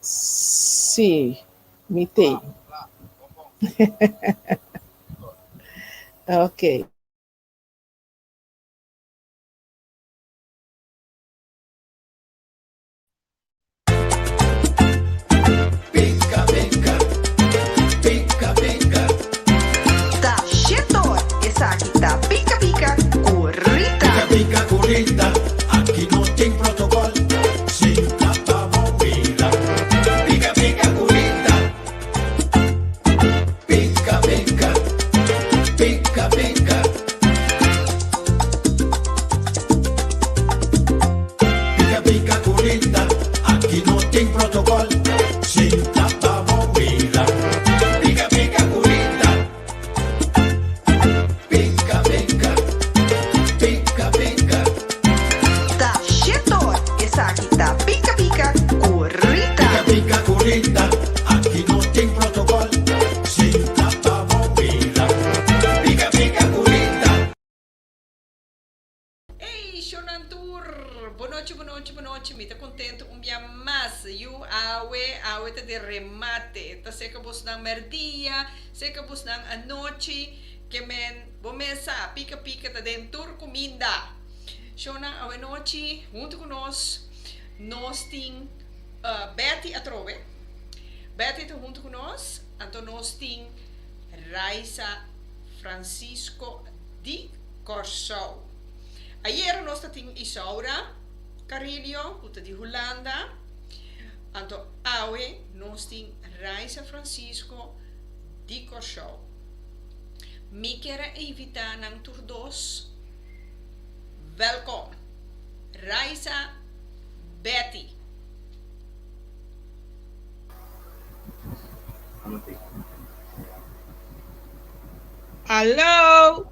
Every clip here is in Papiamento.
Sí, mi t'ei. Ok. Pica pica, pica pica. Ta shetor, esaki ta Pica Pica cu Rita. Pica pica cu Rita, aki no tin protocol, sinta pa bo mira. Pica pica cu Rita, pica pica, pica pica. Pica pica cu Rita, aki no tin protocol, sinta pa bo mira. Pica pica cu Rita, pica pica, pica pica. Ta shetor, esaki ta Pica Pica cu Rita. Pica pica cu Rita, aki no tin protocol, sinta pa bo mira. Pica pica cu Rita. Ey shownan tur! Bonochi bonochi bonochi mi ta contento un bia mas yu awe awe ta di remate ta seca bosnan merdia seca bosnan anochi ke men bo mes sa pica pica ta den tur cuminda shownan awe nochi hunto cu nos nos tin Betty atrobe Betty ta hunto cu nos anto nos tin Raisa Francisco di Kòrsou. Ayera nos ta tin Isaura Carillo ku ta di Hulanda, anto awe nos tin Raisa Francisco di Kòrsou. Mi kier a invitá nan tur dos, wèlkom Raisa, Betty. Aló!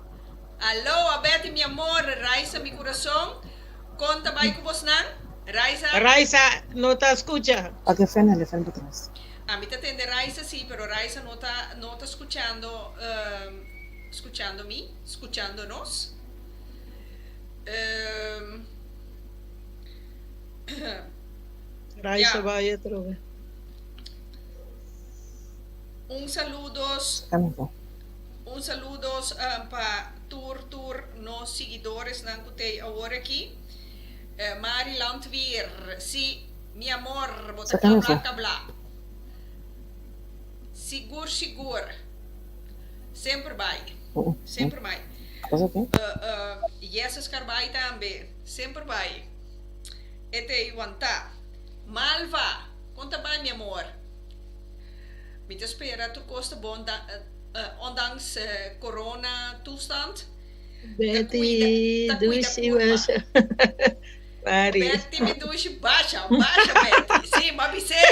Aló, a Betty mi amor, Raisa mi curason, con ta bay cu bosnan? Raisa? Raisa no ta scucha. Paga fen el fen patras. Ami ta tende Raisa si, pero Raisa no ta no ta scuchando scuchando mi, scuchando nos. Raisa Ya. bay atrobe. Un saludos. Sacame. Un saludos pa tur tur nos siguidoresnan ku t'ei awor aki. Mari Landweer, si mi amor bo ta kabla kabla. Sigur sigur. Semper bai. Semper bai. Jesse Scarbay tambe. Semper bai. E t'ei wantá. Malva, kon ta bai mi amor? Mi ta spera tur kos ta bon ondanks corona toestand. Ta cuida Betty, ta cuida dushi curpa. basha. Mari. Betty mi dushi basha basha Betty. Si m'a bis'é.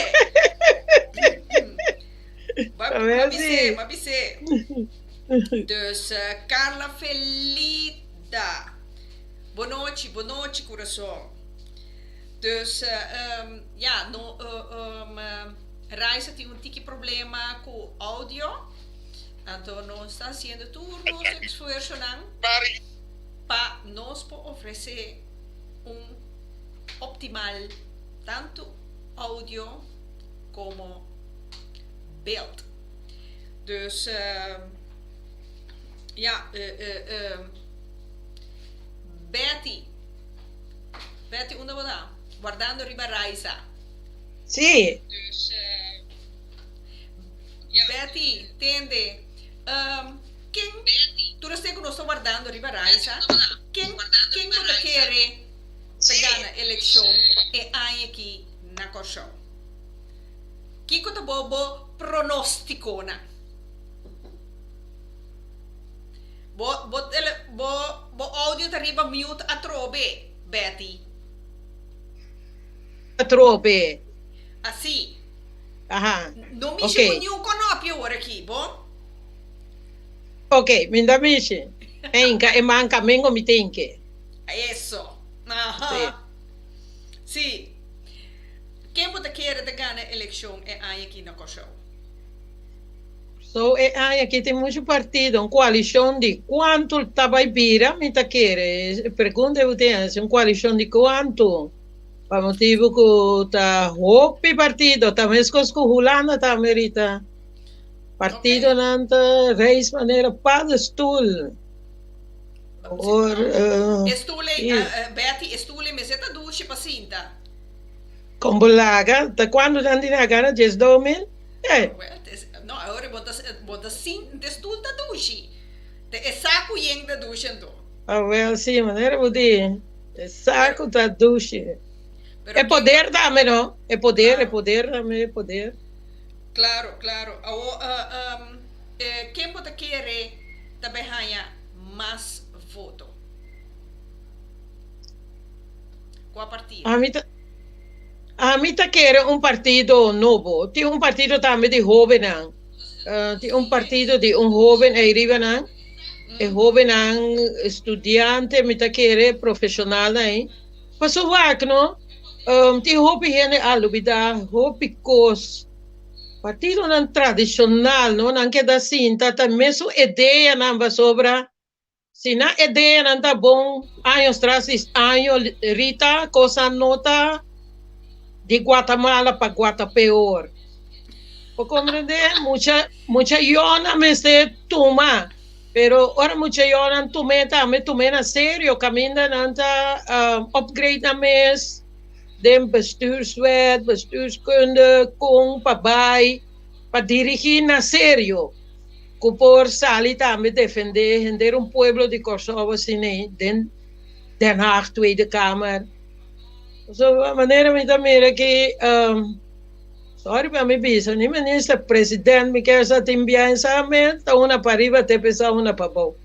M'a M'a bis'é si. m'a bis'é. Dus Carla Felida. Bonochi bonochi curason. Dus ya no Raisa tin un tiki problema ku audio, anto nos ta hasiendo tur nos esfuersonan pa nos por ofresé un optimal tantu audio komo beeld. Dus ya, Betty, Betty unda bo ta? Wardando riba Raisa. Sí. Betty, tende, ken, tur esei ku nos ta wardando riba Raisa, ken, ken bo ta kere ta gana elekshon e aña aki na Kòrsou? Kiko ta bo bo pronóstikonan? Bo, bo tele, bo, bo audio ta riba mute atrobe, Betty. Atrobe. Así. Aha. No mishi Ok. ku niun konopio awor aki, bon? Ok, mi ta mishi. Enka e man kamingo mi tin ke. Eso. Aha. Sí. Ken bo ta kere ta gana elekshon e aña aki na Kòrsou? So e aña aki tin muchu partido, un koalishon di kuantu ta bai bira mi ta kere. E pregunta ku tin hasi, un koalishon di kuantu? Pa motibu ku ta hopi partido, ta meskos ku Hulanda tambe Rita. Partidonan ta reis manera paddenstoel. Or, uh, e stoel ei, uh, Betty, e stoel ei mester ta dushi pa sinta. Kon bo laga? Ta kuantu nan tin a gana? 12.000? Eh. Well, no, ahora bo ta, bo ta sin, de stoel ta dushi. Te e saku yen ta dushi anto. Ah, well, sí, manera bo di. E saku ta dushi. Pero e poder tambe, no? E poder, e poder tambe, e poder. Claro, claro. Awo, uh, um, eh, ken bo ta kere ta bai haña mas voto? Kua partido? Ami ta, ami ta kere un partido nobo. Tin un partido tambe di hobennan. Uh, tin un partido di un hoben ei riba nan. E hobennan studiante mi ta kere profesionalnan ei. Paso wak no, um, tin hopi hende a lubida hopi kos. Partidonan tradicional no, nan keda sinta ta mesun ideanan pasobra si nan ideanan ta bon años tras di año Rita kosnan no ta di Guatemala pa Guatapeor. Bo comprende? Mucha mucha yònan mester tuma, pero ora mucha yònan tum'é tambe tum'é na serio kaminda nan ta upgrade nan mes den bestuurswet, bestuurskunde, kon pa bai pa dirigí na serio ku por sali tambe defendé henter un pueblo di Kòrsou asina den Den Haag, Tweede Kamer. So manera mi ta mira ki Sorry pa mi bisa, ni minister president mi kier sa tin biahe sa me ta una pa riba te pesa una pa bou.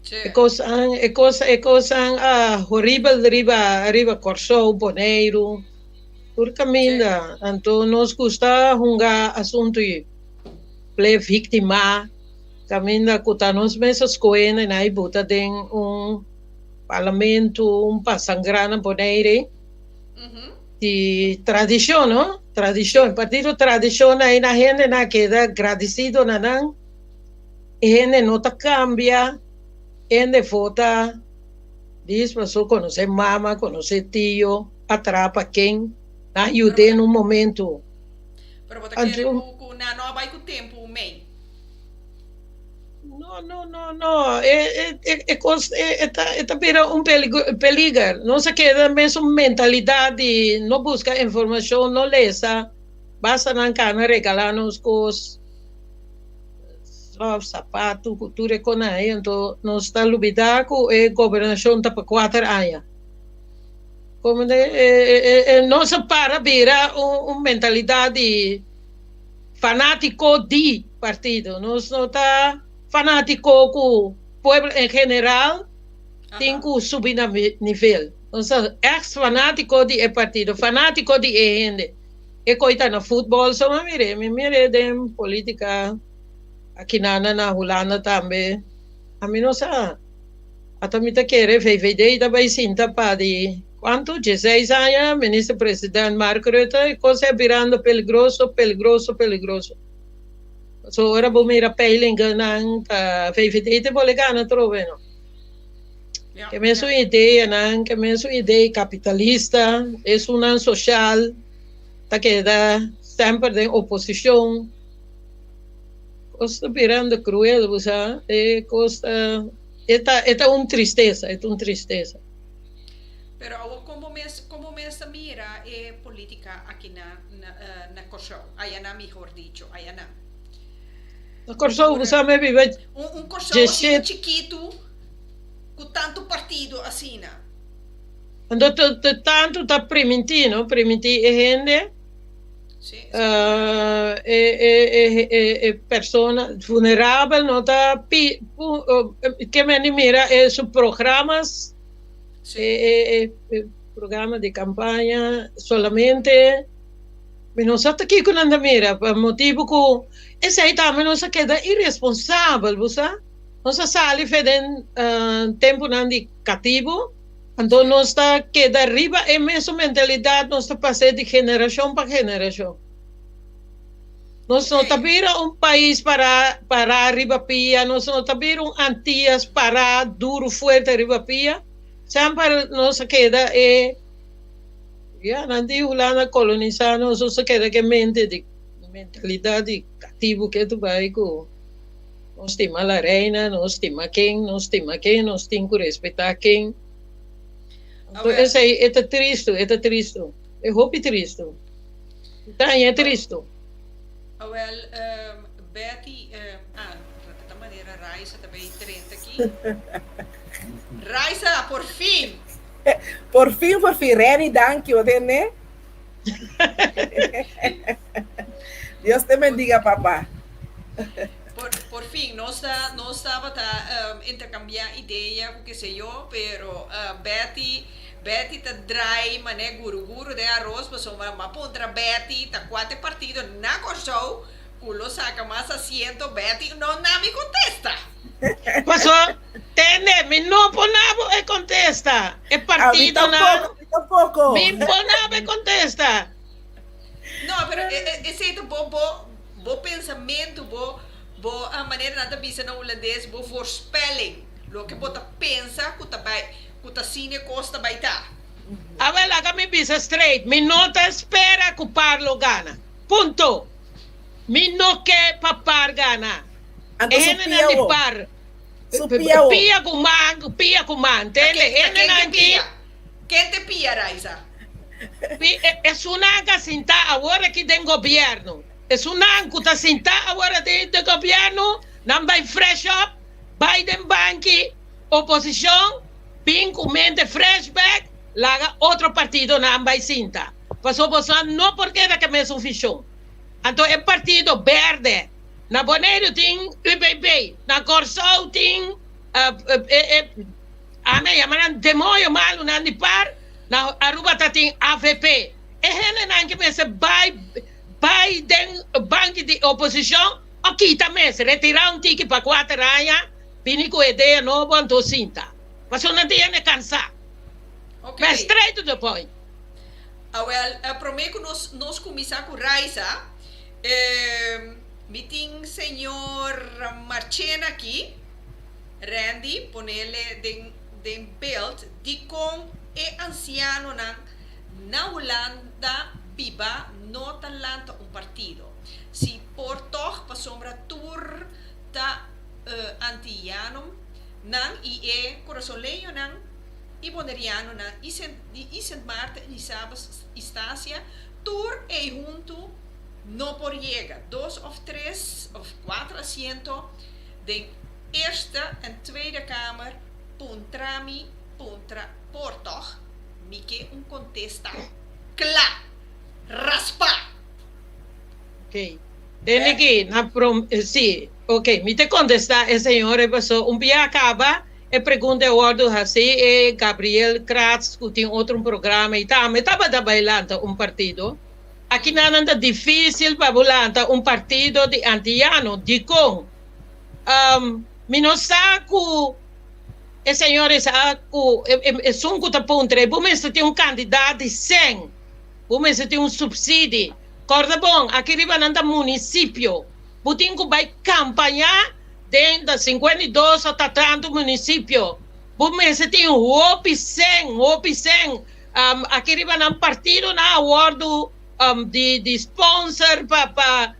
E kosan, e kos, e kosan ah, horibel riba, riba Kòrsou, Boneiru, tur kaminda. Anto nos gusta hunga asuntu i ple víktima, kaminda ku ta nos mes a skohe na i buta den un parlamento, un pasangra na Bonaire. Di tradishon, no? Tradishon. Partido tradishon ahí na hende na keda gradisido na nan. E hende no ta kambia. Hende vota dis paso konosé mama, konosé tio, atrapa ken, nan yud'é na un momento. Pero bo ta kere ku nan no a bai ku tempu mei? No, no, no, no. E, e, e, e cos, e, e ta, e ta bira un peliger. Nos a keda mesun mentalidad di no busca informacion, no lesa. Basta nan cana regala nos cos, of zapato, cu tur e conan ahí. Anto nos ta lubida cu e gobernacion ta pa cuater aña. Como de, e, e, e, nos a para bira un, un mentalidad di Fanátiko di partido. Nos no ta fanátiko ku pueblo en general tin ku subi na nivel. Nos ta ègt fanátiko di e partido, fanátiko di e hende. E koi ta na futbòl so mi mir'é, mi mir'é den polítika akinana na Hulanda tambe. Ami no sa. Ata mi ta kere VVD ta bai sinta pa di cuanto? Dieseis aña Minister President Mark Rutte e cosa a birando peligroso, peligroso, peligroso. So ora bo mira peilingennan ta VVD ta bole gana atrobe no. Ke mesun ideanan, ke mesun idea capitalista, esunnan social ta keda semper den oposicion. Cos ta birando cruel bo sa, e cos ta e ta e ta un tristesa, e ta un tristesa. Pero awor con bo mes con bo mes ta mira e politica aki na na na Corsou, aya na mihor dicho, aya na. Na Corsou bo sa mi biba Un un Corsou asina chikitu cu tanto partido asina. Anto tanto ta priminti no, priminti e hende. E persona vulnerabel no ta pi ke mende mira e su programas e programa di campaña solamente mi no sa ta kiko nan ta mira pa motibo ku esei tambe nos a keda iresponsabel bo sa nos a sali fe den temponan di katibu. Anto nos ta keda riba e mesun mentalidat, nos ta pas'é di generashon pa generashon. Nos no ta bira un pais pará pará riba pia, nos no ta bira un Antias pará duru fuerte riba pia. Semper nos a keda e Ya, nan di Hulanda kolonisá nos, nos a keda ku e mente di mentalidat di katibu ketu bai ku nos stima la reina, nos stima ken, nos stima ken, nos tin ku respetá ken. Anto esei e ta tristu, e ta tristu, e hopi tristu. Mi ta haña tristu. Awel, Betty, ah, ta manera Raisa ta bay drenta aki. Raisa, por fin! Por fin, por fin. Renny, danki, bo tende? Dios te bendiga, papa. Por, por fin, nos ta, nos tabata um, intercambia idea ku ke sé yo, pero uh, Betty, Betty ta draai mané guru guru den arroz, pasobra m'a puntra Betty ta kua t'e partido na Kòrsou ku lo saka mas asiento, Betty no na mi kontesta. Paso, tende, mi no por na bo e kontesta. E A mi partidonan, tampoko, mi tampoko. mi por na bo e kontesta. No, pero e, e, esei ta bo, bo, bo pensamentu, bo, bo, a manera nan ta bisa na hulandes, bo voorspelling, loke bo ta pensa ku ta bai, ku ta asina e kos ta bai ta. Awel, laga mi bisa straight, mi no ta spera ku par lo gana. Punto. Mi no ke pa par gana. Anto E su hendenan pia di wo. par, Su pia wo. pia ku man, pia ku man, Ta tende? ken, ta ken te Hendenan ki pia? Ken te pia, Raisa? Pi, esunnan ka sintá awor aki den gobièrnu, esunnan ku ta sintá awor den den gobièrnu, nan bai fresh up, bai den banki, oposishon, bin ku mente fresh bèk, laga otro partidonan bai sinta. Pasobra bosonan no por keda ku e mesun vishon. Anto e partido bèrdè, na Boneiru tin UBB, na Kòrsou tin e e ami a yama nan demoño malunan di par, na Aruba ta tin avp. E hendenan ke mester bai bai den banki di oposishon o kita mes, retirá un tiki pa kuater aña, bini ku idea nobo anto sinta. Pasobra nan ta yende kansá. Ok. But straight to the point. Awel, promé ku nos nos kuminsá ku Raisa, mi tin señor Marchena aki, Randy, ponele den den beeld dikon e ansianonan na Hulanda biba no ta lanta un partido. Si por tòg pasobra tur ta antiano nan i e kurasoleñonan i bonerianonan i di i Sint Maarten i Saba i Stasia tur ei huntu no por yega dos of tres of kuater asiento den Eerste en Tweede Kamer puntra mi puntra por tog mi ke un kontesta kla raspa. Ok tende ki na prom si ok mi ta kontesta e señor e paso un bia kaba E pregunta e wòrdu hasí e Gabriel Kratz ku tin otro un programa i tambe tabata bai lanta un partido. Akinanan ta difísil pa bo lanta un partido di antiano. Dikon? Mi no sa ku e señor e sa ku esun ku ta puntra e bo mester tin un kandidat di sèn, bo mester tin un supsidi. Kòrda bon, aki riba nan ta munisipio. Bo tin ku bai kampañá Den ta 52 a ta tantu munisipio. Bo mester tin hopi sèn, hopi sèn. Aki riba nan partidonan a wòrdu di di sponsor pa pa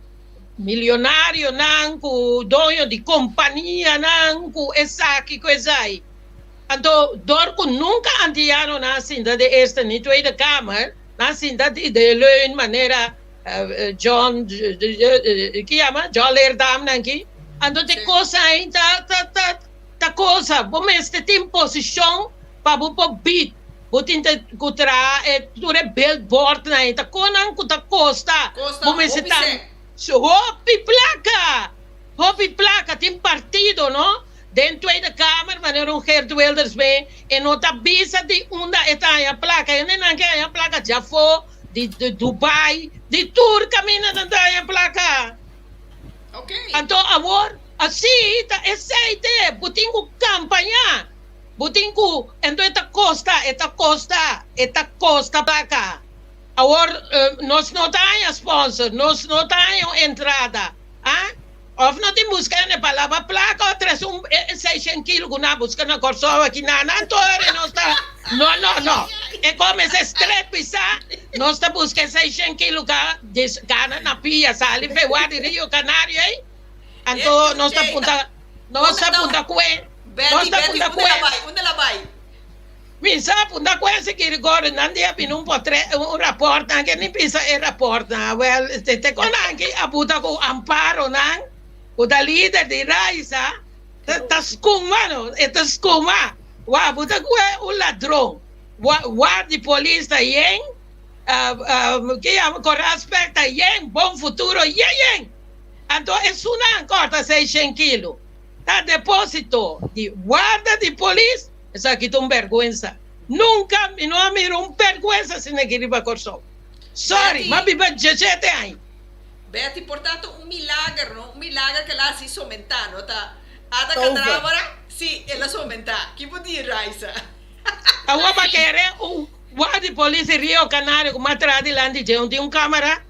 milionarionan ku doño di kompanianan ku esaki ku esai. Anto dor ku nunka antianonan a sinta den Eerste ni Tweede Kamer, nan a sinta di de leun manera John ki yama John Leerdam nan ki anto te cosa ain ta ta ta ta cosa bo mester tin posicion pa bo por bid bo tin te ku traha e tur e billboard nan ain ta konan ku ta kosta bo mester ta hopi plaka hopi plaka tin partido no den Tweede Kamer manera un Geert Wilders be e no ta bisa di unda e ta haña plaka hendenan ke haña plaka djafo di Dubai, di tur caminda nan ta haña placa. Anto awor, si, ta esey te, bo tin cu campaña, bo tin cu, anto e ta costa, e ta costa, e ta costa placa. Awor, nos no ta haña sponsor, nos no ta haña un entrada, ah? Of no tin busca hende pa laba placa o trece un seishen kilo cu nan a busca na Corsou aki na nan toer e nos ta, no, no, no. E come se strepisa. Nos ta busca e 600 kilo ka dis gana na pia sali fewa di Rio Canario ei. Anto nos ta punta nos ta punta kue. Nos Betty, ta Betty, punta unda kue. la bai? Unda la bai? Mi sa punta kue si kiri gori nan dia bini un potre un raport nan ke ni bisa e raport nan. Wel te te kon nan ki a buta ku Amparo nan ku ta lider di Raiza ta ta skuma no e ta skuma. Wa bo ta kue un ladron. Wa wa di polis ta yen, ke yama Koraspek ta yen, Bon Futuro yen yen. Anto esunnan kòrta seishen kilo ta deposito di warda di polis, esaki ta un bèrgwensa. Nunka mi no a mira un bèrgwensa asina aki riba Kòrsou. Sorry, m'a biba diesshete aña. Betty, por tanto un milager no, un milager ke el a hasi somentá no ta Ada Tover. Kadabra, si, el a somentá. Ki bo di, Raisa? Awor pa kere un guardia di polis di Rio Canario ku mas tras dilanti dje un tin un kamera?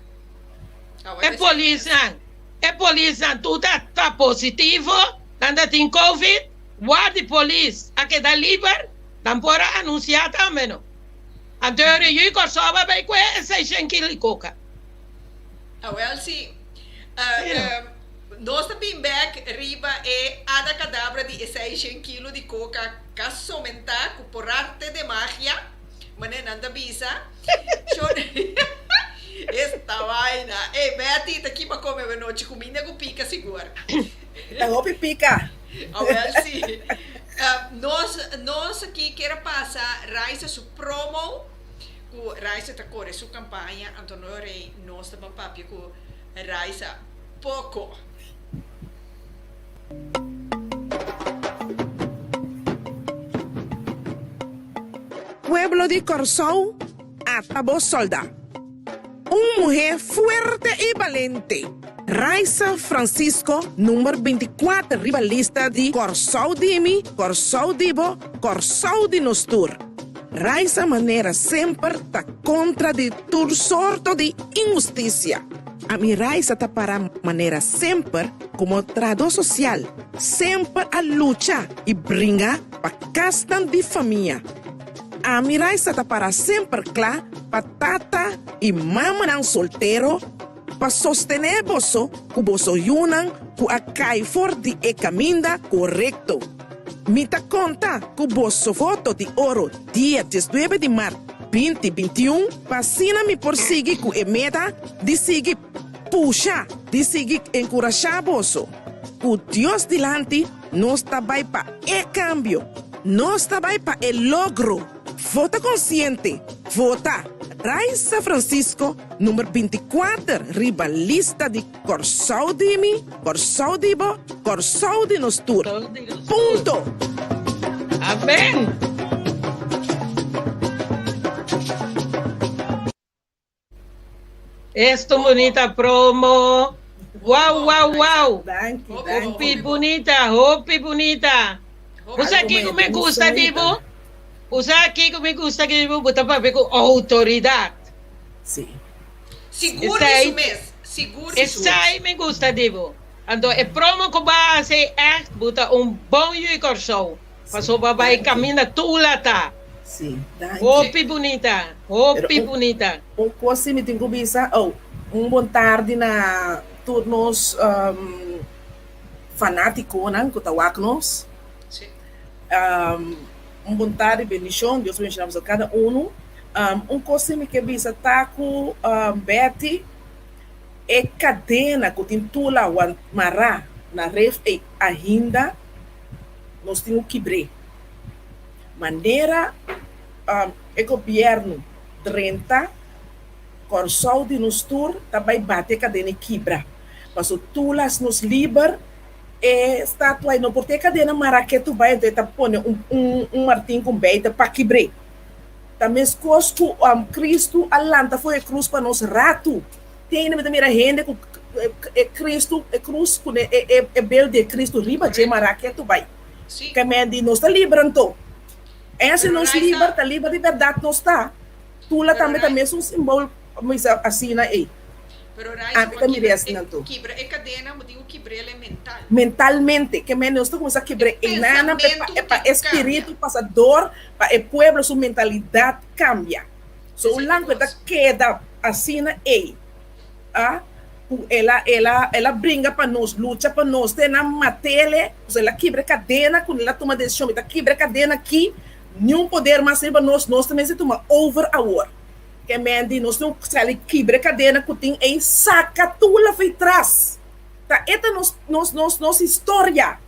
Awor E ta polisnan, e polisnan tur ta ta positivo, nan ta tin covid, guardia di polis a keda liber, nan por a anunsiá tambe no. Anto e ora yu Kòrsou a bai kue e seishen kilo di koka. Awel si. Nos ta bin bek riba e Ada Kadabra di e seishen kilo di koka ka somentá ku por arte de magia, manera nan ta bisa. Esta vaina. Ey Betty, ta kiba kome awenochi? Kuminda ku pika sigur. Ta hopi pika. Awel si. Nos nos aki kier a pasa Raisa su promo. Ku Raisa ta kore su kampaña, anto no rei nos ta ban papia ku Raisa poko. Pueblo di Kòrsou ata bo sòldá. Un muhé fuerte i balente, Raisa Francisco, number 24 riba lista di Kòrsou di mi, Kòrsou di bo, Kòrsou di nos tur. Raisa manera semper ta kontra di tur sorto di inhustisia. Ami Raisa ta para manera semper komo trahadó sosial, semper a lucha i bringa pa kasnan di famia. Ami Raisa ta para semper kla pa tata i mamanan soltero pa sostené boso ku boso yunan ku a kai for di e kaminda korekto. Mi ta konta ku boso voto di oro dia diesnuebe di mart binti bintiun pa asina mi por sigui ku e meta di sigui pusha, di sigui enkurashá boso. Ku Dios dilanti nos ta bai pa e kambio, nos ta bai pa e logro. Vota konsiente, vota Raisa Francisco number bintikuater riba lista di Kòrsou di mi, Kòrsou di bo, Kòrsou di nos tur. Punto! Amen! Esto bunita promo. Wow, wow, wow. Danki, danki. Hopi bunita, hopi bunita. Usa kiko me gusta di bo? Usa kiko me gusta di bo? Bo ta papia ku outoridat. Sí. Sigur di su mes. Sigur di su mes. Esei mi gusta di bo. Anto e promo ku bo a hasi ègt bo ta un bon yu di Kòrsou. Pasobra bo a bai kaminda tula ta. Sí, danki. Hopi bunita, hopi Pero un, bunita. un kos si mi tin ku bisa, oh, un bon tardi na tur nos um, fanátikonan ku ta wak nos. Sí. Um, un bon tardi, bendishon, Dios bendishoná boso kada unu. Um, un kos si mi ke bisa ta ku um, Betty, e kadena ku tin tula wan mará na ref ei ainda nos tin ku kibr'é. Manera um, e gobièrnu drenta Kòrsou di nos tur ta bai bati e kadena i kibra. Paso tulas nos liber e statua ei no por tin e kadena mará ketu bai anto e ta pone un un un martin ku un beiter pa kibr'é. Ta meskos ku Kristu a lanta for e krus pa nos ratu. Te mi ta mira hende ku e Kristu, e krus ku e e bel di e Kristu riba dje mará ketu bai. Ke men di nos ta liber anto. En si nos liber, ta liber di bèrdat nos ta. Tula tambe ta mesun simbol, mi sa asina ei. Pero Raisa, Ami pa ta mira kibra asina e, anto. kibra e kadena, bo tin ku kibr'el e mental. Mentalmente, ke men nos ta kuminsá kibra E e nana pa e pensamentu pa tin e ku kambia. spiritu pasa dor pa e pueblo su mentalidat kambia. So un Esei ta lang ku e ta kos. keda asina ei, a ku el a el a el a bringa pa nos, lucha pa nos te nan mat'ele, pasobra el a kibra e kadena ku el a tuma desishon, mi ta kibra e kadena aki, niun poder mas riba nos, nos ta mester tuma over awor. Ke men di nos no sali kibra e kadena ku tin ei saka tula fei tras. Ta e ta nos nos nos nos historia.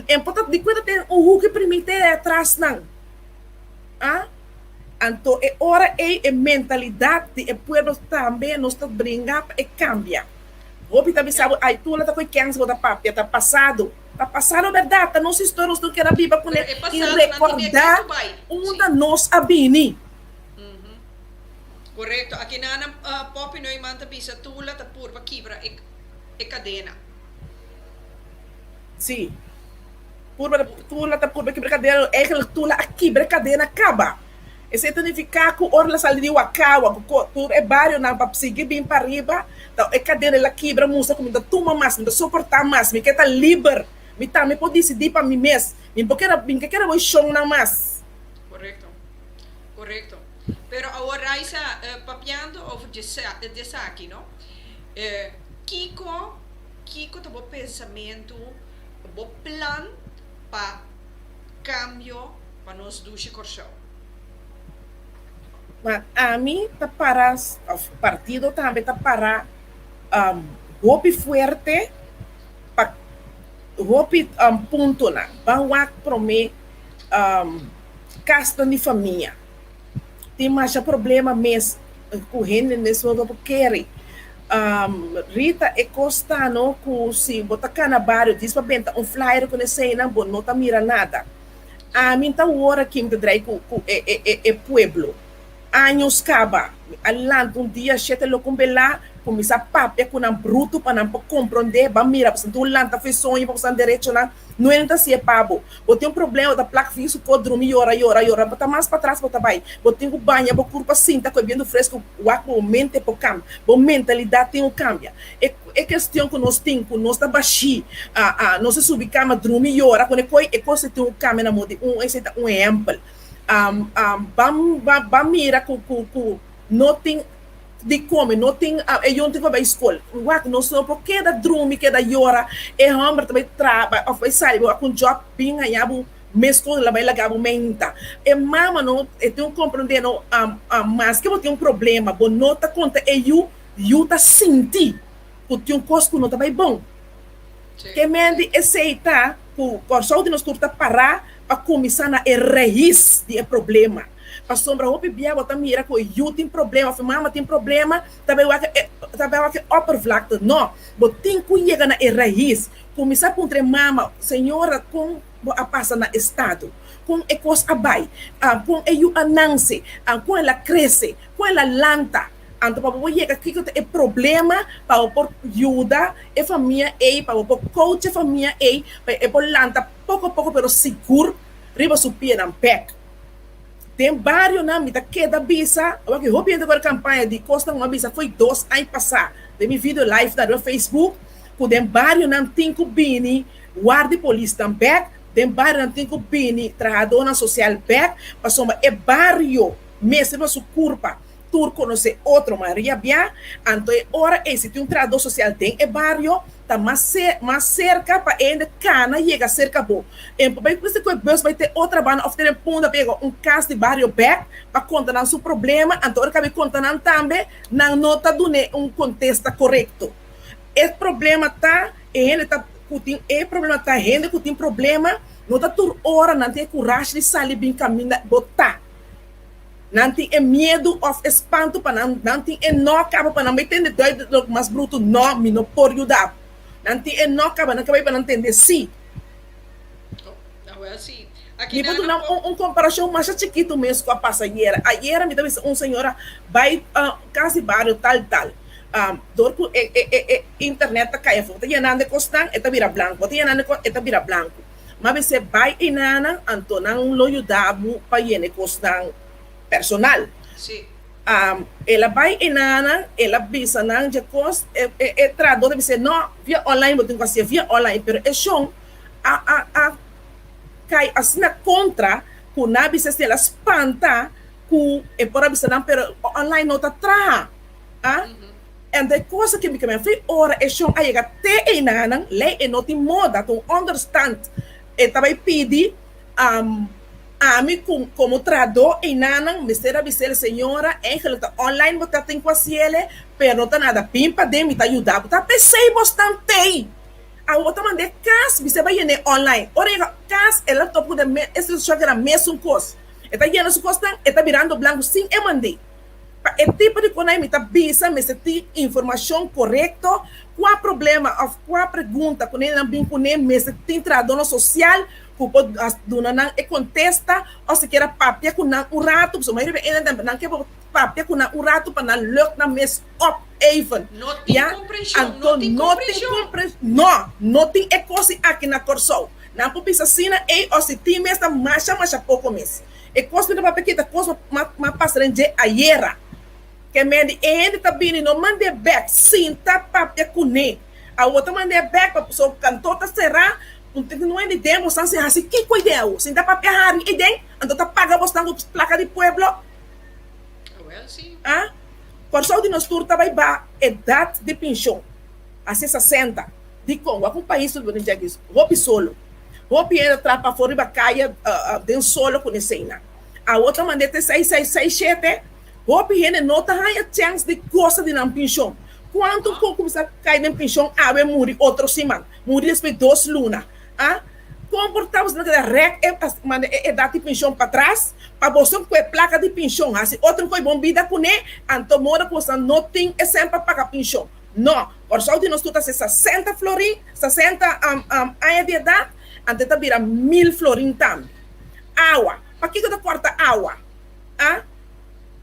En por ta di kuenta ten un huki primite atras nan. A Anto e ora ei e mentalidat di e pueblo tambe nos ta bringa pa e kambia. Hopi ta bisa bo ay tula ta koe kens bo ta papia ta pasado. Ta pasado bèrdat ta nos historia nos no keda biba kuné Pero e i pasado nan tin rekordá ketu bai. unda Sí. nos a bini. Korekto. Aki nan Poppy Neumann ta bisa Tula ta purba kibra e e kadena. Sí. Purba Tula ta purba kibra e kadena. Eigenlijk Tula a kibra e kadena kaba. Esei ta nifiká ku ora el a sali di Wakawa ku tur e barionan pa sigui bin pa riba, ta e kadena el a kibra mustra ku mi ta tuma mas, mi ta soportá mas, mi ke ta liber, mi tambe por disidí pa mi mes, mi por keda mi ke keda bo e shonnan mas. Korekto. Korekto. Pero awor Raisa, papiando over djesaki, no? Kiko, kiko ta bo pensamentu, bo plan pa kambio pa nos dushi Kòrsou? Ma ami ta para, òf partido tambe ta para hopi fuerte pa hopi puntonan. Ban wak promé. Kasnan di famia. Tin masha problema mes ku hende mes no por kere. Rita, e kos ta no ku si bo ta kana bario djis pa benta un flyer ku eseinan bo no ta mira nada. Ami ta wor aki mi ta drai ku e pueblo. Años kaba mi a lanta un dia shete lo kon bela kuminsá papia ku nan brutu pa nan por komprondé ban mira pasobra tur lanta for e soño pa boso nan derechonan no hende ta hasié pa bo. Bo tin un problema bo ta plak fin su kor drumi yora yora yora bo ta mas patras bo ta bai bo tin ku baña bo kurpa sinta ku e bientu fresku wak bo mente por kambia bo mentalidat tin ku kambia e e kestion ku nos tin ku nos ta bashí a nos a subi kama drumi yora ku ne koi e kos ei tin ku kambia na modo di un esei ta un ehèmpel ban ban mira ku ku ku no tin di come no tin e yonti cu a bay school wak nos no por keda drumi keda yora e homber ta bay traha of bay sali bo cu un job bin haya bo mes con la bay laga bo menta e mama no e tin cu comprende no maske bo tin un problema bo no ta conta e yu yu ta sinti cu tin un cos cu no ta bay bon ke men di esey ta cu Corsou di nos tur ta para pa cuminsa na e raíz di e problema. Pasobra hopi bia bo ta mira ku e yu tin problema òf e mama tin problema, ta bai wak e ta bai wak e oppervlakte. No, bo tin ku yega na e rais. Kuminsá puntra e mama, Señora, kon bo a pasa na estado? Kon e kos a bai? Kon e yu a nanse? Kon el a krese? Kon el a lanta? Anto pa bo por yega kiko ta e problema pa bo por yuda e famia ei, pa bo por coach e famia ei, pa e por lanta poko poko pero sigur riba su pianan bèk. Den barionan mi ta keda bisa, awor ki hopi hende ku a kampaña di kosnan ku mi a bisa fo'i dos aña pasá den mi video live na riba Facebook, ku den barionan tin ku bini wardi polisnan bèk, den barionan tin ku bini trahadónan sosial bèk, pasobra e bario mester pa su kurpa tur konosé otro mayoria bia, anto e ora ei si tin un trahadó sosial den e bario ta mas mas serka pa e hende kana yega serka bo. En por bai mester ku e bus bai te otra banda òf te den punda pa yega un kas di bario bèk pa konta nan su problema, anto ora kabe konta nan tambe nan no ta dun'é un kontesta korekto. E problema ta e hende ta ku tin e problema ta hende ku tin problema no ta tur ora nan tin e kurashi di sali bin kaminda bo ta. Nan tin e miedu òf e spantu pa nan, nan tin e nò kaba pa nan bai tende duidelijk mas brutu, Nò, mi no por yuda bo. Nan tin e nò kaba, nan ka bai pa nan tende sí. Mi por duna un komparashon masha chikitu mes ku a pasa ayera. Ayera mi ta bisa un señora bai kas di bario tal tal. Dor ku e internet ta kai afó, bo ta yenando e kosnan, e ta bira blanku, bo ta yenando e kos, e ta bira blanku. Ma bis'é, Bai einanan, anto nan lo yuda bo pa yena e kosnan personal. Sí. El a bai enanan, el a bisa nan dje kos, e e trahadó ta bis'é, no, via online bo tin ku hasié, via online, pero e shon a a a kai asina kontra ku nan a bisa si el a spanta ku e por a bisa nan, pero online no ta traha, a. Anto e kos aki mi ke men fi ora e shon a yega te enanan, lei e no tin moda, ta un onderstand, e ta bai pidi. Ami ku komo trahadó einanan mester a bis'el, Señora, eigenlijk ta online bo ta tin ku hasiele, pero no ta nada. Bin paden, mi ta yuda bo. Ta p'esei bo stan tei. Awor bo ta mand'é kas, bis'é bai yen'é online. Ora yega kas, e laptop ku den e situashon keda mesun kos. E ta yena su kosnan, e ta birando blanku sin e mand'é. Pa e tipo di konai mi ta bisa mester tin informashon korekto, kua problema òf kua pregunta ku nan bin kuné mester tin trahadónan sosial ku por duna nan e kontesta òf sikiera papia ku nan un ratu, pasobra mayoria di e nan ke por papia ku nan un ratu pa nan luk nan mes op even. No tin Ya, komprenshon, no anto tin no tin komprenshon. kompren, no, no tin e kos aki na Kòrsou. Nan por bisa asina ei òf si tin mes ta masha masha poko mes. E kos mi ta papia aki ta kos ku m'a pasa den dje ayera. Ke men di e hende ta bini no mand'é bèk, sinta papia kuné. Awor ta mand'é bèk pasobra kantor ta será, un tin no hende den bosnan si hasi kiko ei den awor? Sinta papia hari ei den, anto ta paga bosnan ku plaka di pueblo? Ah, Kòrsou di nos tur ta bai ba edat di penshon, hasi sasenta. Dikon? Wak un pais tur den dje aki hopi solo. Hopi hende ta traha pafó riba kaya den solo ku neseinan. Awor ta mand'é te seis seis seis shete. Hopi hende no ta haña chèns di gosa di nan penshon. Kuantu ku kuminsá kai den penshon awe muri otro siman, muri despues dos luna. A Kon por ta boso ta keda rèk e manda e edat di penshon patras pa boso ku e plaka di penshon hasi otro kos bon bida kuné? Anto moda ku boso no tin e sèn pa paga penshon. No, Kòrsou di nos tur ta hasi sasenta florin, sasenta aña di edat, anto e ta bira mil florin tambe. Awa, pakiko ta kòrta awa? A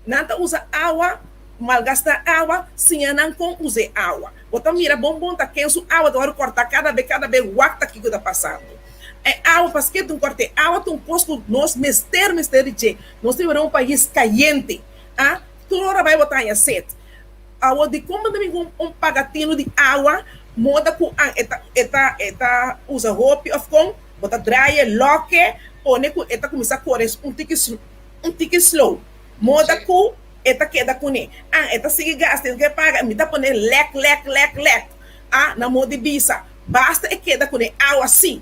Nan ta usa awa, malgastá awa, siña nan kon usa e awa. Bo ta mira bon bon ta ken su awa ta wòrdu kòrtá kada be kada be wak ta kiko ta pasando. E awa paske ta un kòrt'é awa ta un kos ku nos mester mester di dje. Nos ta biba den un pais kayente. A Tur ora bai bo ta haña set. Awor dikon bo ta bin ku un pagatino di awa moda ku an e ta e ta e ta usa hopi òf kon? Bo ta draai e lòke pone ku e ta kuminsá kore un tiki un tiki slow moda ku e ta keda kuné. An e ta sigui gasta e ke paga mi ta pone lèk lèk lèk lèk a na moda di bisa basta e keda kuné awa si.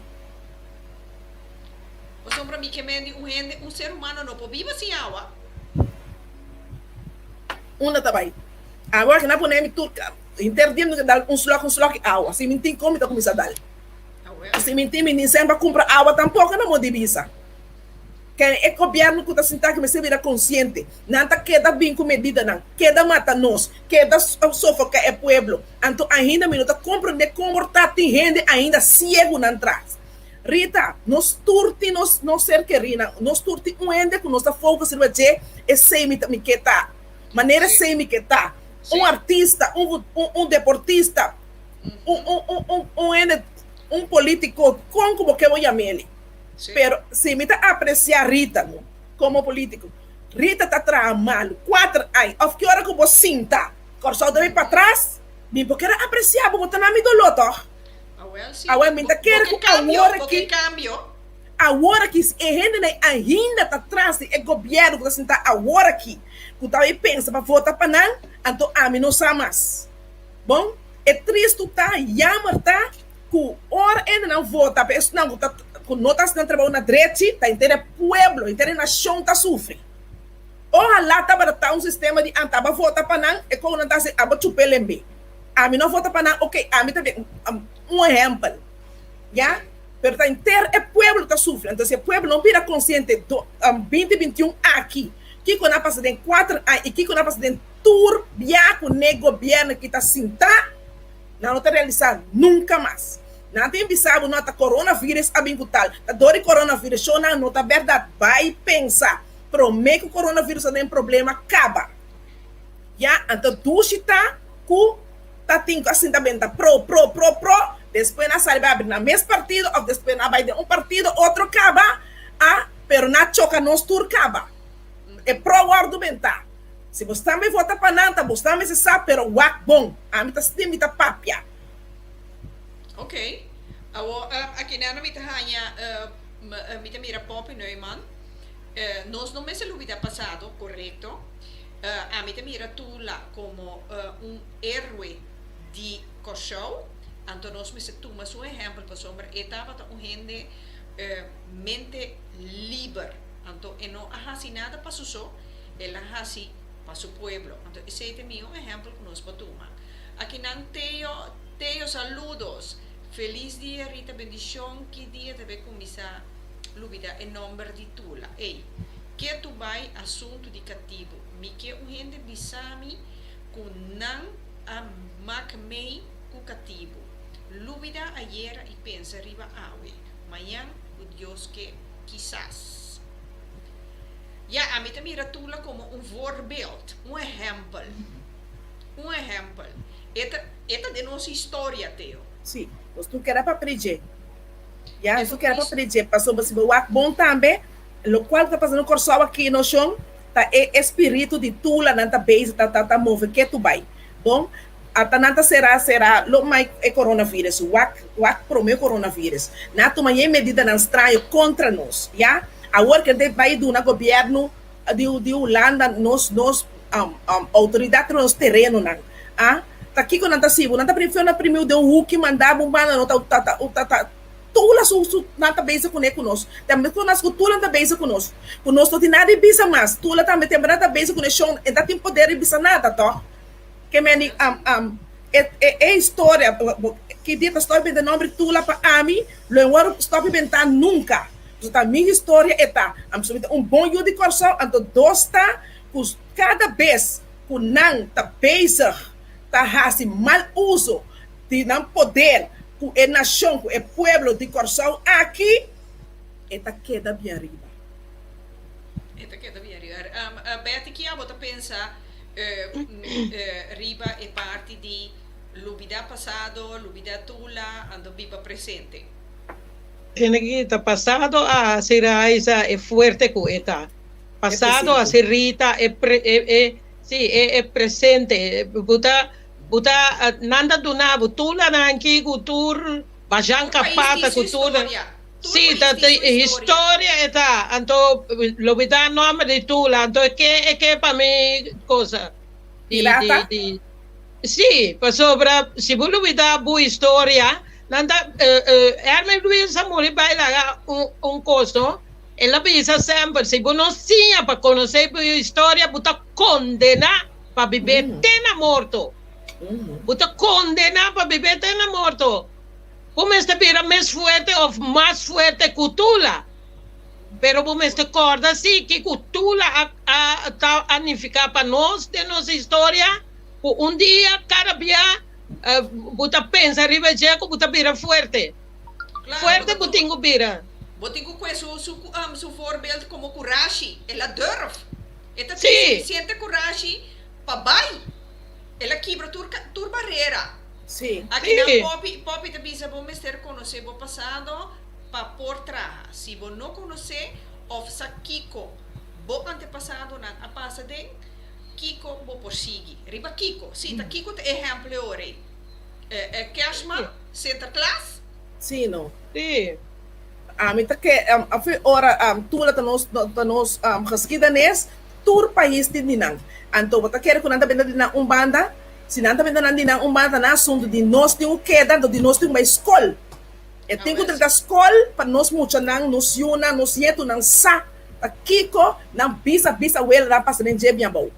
Pasobra mi ke men di un hende un ser humano no por biba sin awa. Unda ta bai awa ki na pone mi tur henter dia mi ta dal un slòk un slòk di awa si mi tin kon mi ta kuminsá dal si mi tin mi ni semper kumpra awa tampoko na moda di bisa. Ken e gobierno cu ta sinta aki mester bira consciente. Nan ta keda bin cu medidanan, keda mata nos, keda sofoca e pueblo. Anto ainda mi no ta comprende con por ta tin hende ainda ciego nan tras. Rita, nos tur tin nos nos ser kerinan, nos tur tin un hende cu nos ta focus riba dje, esey mi ta mi ke ta. Manera esey mi ke ta. Un artista, un un deportista, un un un un hende, un politico, con cu bo ke bo yam'ele. Pero si mi ta aprecia Rita no como politico. Rita ta traha malu cuater aña of ki ora cu bo sinta Corsou ta bay patras mi bo kere aprecia bo bo ta na mi dolor toch. Awel mi ta kere cu awor aki awor aki si e hendenan ainda ta tras di e gobierno cu ta sinta awor aki cu ta bay pensa pa vota pa nan anto ami no sa mas. Bon e tristo ta jammer ta ku ora hendenan vota pa esnan ku ta ku no ta hasi nan trabou na drechi, ta henter e pueblo, henter e nashon ta sufri. Ohalá tabata ta un sistema di anta aba vota pa nan, e kon nan ta hasi aba chup'é lembe. Ami no vota pa nan, oke, ami ta bin un ehèmpel, ya. Pero ta henter e pueblo ta sufri. Anto si e pueblo no bira konsiente do binti bintiun aki, kiko nan a pasa den kuater aña i kiko nan a pasa den tur bia ku ne gobièrnu ki ta sintá, Nan no ta realisá nunka mas. Nan tin bisa bo no ta coronavirus a bin ku tal. Ta dor di coronavirus. Sho nan no ta bèrdat. Bai pensa promé ku coronavirus a den problema kaba. Ya anto dushi ta ku ta tin ku a sinta benta pro pro pro pro despues nan sali bai abri nan mes partido òf despues nan a bai den un partido otro kaba a pero nan a choka nos tur kaba. E pro wòrdu bentá. Si bos tambe vota pa nan ta bos tambe mester sa pero wak bon. Ami ta stim mi ta papia. Ok. Awor aki nan mi ta haña mi ta mira Poppy Neuman. Nos no mester lubida pasado, korekto. Ami ta mira Tula komo un héroe di Kòrsou. Anto nos mester tuma su ehèmpel pasobra e tabata un hende mente liber. Anto e no a hasi nada pa su so, el a hasi pa su pueblo. Anto esei ta e mihó ehèmpel ku nos por tuma. Akinan Teo, Teo saludos! Felis dia Rita bendishon ki dia ta bay kuminsá lubida e nomber di Tula. Ey, ke tu bay asuntu di katibu. Mi ke un hende bisa mi ku nan a mak mey ku katibu. Lubida ayera i pensa riba awe. Mañan ku Dios ke kisas. Ya, ami ta mira Tula komo un voorbeeld, un ehèmpel. Un ehèmpel. E ta, e ta den nos historia, Teo. Sí, nos tur keda pa predje. Ya, nos tur keda pa predje, pasobra si bo wak bon tambe, lokual ku ta pasa na Kòrsou aki no shon, ta e espiritu di Tula nan ta bezig ta ta ta move ketu bai. Bon, ata nan ta será será lo mai e coronavirus, wak wak promé coronavirus. Nan a tuma yen medidanan straño kontra nos, ya. Awor ke nan ta bai duna gobièrnu di di Hulanda nos nos outoridat riba nos terenonan a ta kiko nan ta sibu nan ta prefió na primiu den un huki manda bo un banda no ta ta ta ta ta tula su su nan ta bezig kuné ku nos tambe ku nos ku tula nan ta bezig ku nos ku nos no tin nada di bisa mas tula tambe tembe nan ta bezig kuné shon e ta tin poder di bisa nada tòg ke meni e e e historia ki dia ta stòp benta nòmber di tula pa ami lo e wòrdu stòp bentá nunka. Pasobra ta mi historia e ta. Ami ta un bon yu di Kòrsou, anto dos ta ku kada bes ku nan ta bezig ta hasi mal uso di nan poder ku e nashon, ku e pueblo di Kòrsou aki, e ta keda bien riba. E ta keda bien riba. Betty, ki abo ta pensa riba e parti di lubida pasado, lubida tula, anto biba presente? Tene ki ta pasado a hasi Raiza e fuerte ku e ta. Pasado a hasi Rita e pre e e si e e presente. Bu ta bu ta nan ta duna bo tur lanan ki ku tur Bajan Tur pais Kapata tin su ku tur historia. Tur si pais ta tin ta su historia. historia e ta. Anto lo mi ta nomber di Tula anto e ke e ke pa mi cosa di di Pirata? di. Sí, pasobra si bo lubida bo historia, nan ta, Herman Luis a muri bai laga un un kos no, el a bisa semper si bo no siña pa konosé bo historia bo ta kondená pa bibé te na morto, bo ta kondená pa bibé te na morto, bo mester bira mes fuerte òf mas fuerte ku Tula, pero bo mester kòrda sí kiko Tula a a ta a nifiká pa nos den nos historia. Ku un dia kada bia bo ta pensa riba dje ku bo ta bira fuerte. Claro, Fuerte bo bo tin ku bira. Bo tin ku kue su su su voorbeeld komo kurashi. El a durf. E ta tin Sí. sufisiente kurashi pa bai. El a kibra tur tur barera. Sí. Aki nan Sí. Poppy Poppy ta bisa bo mester konosé bo pasado pa por traha. Si bo no konosé òf sa kiko bo antepasadonan a pasa den, Kiko bo por sigui? Riba kiko? Sí, ta kiko ta e ehempel e ora ei? E Kerstman? Sinterklaas? Sí, no. Sí. Ami ta ke afe ora Tula ta nos ta nos geschiedenis, tur pais tin di nan. Anto bo ta kere ku nan ta benta di nan un banda? Si nan ta benta nan di nan un banda ta nan asuntu di nos tin ku keda, anto di nos tin ku bai skol. E tin ku drenta skol pa nos muchanan, nos yunan, nos nietunan sa ta kiko nan bisa bisa welanan pasa den dje biabou.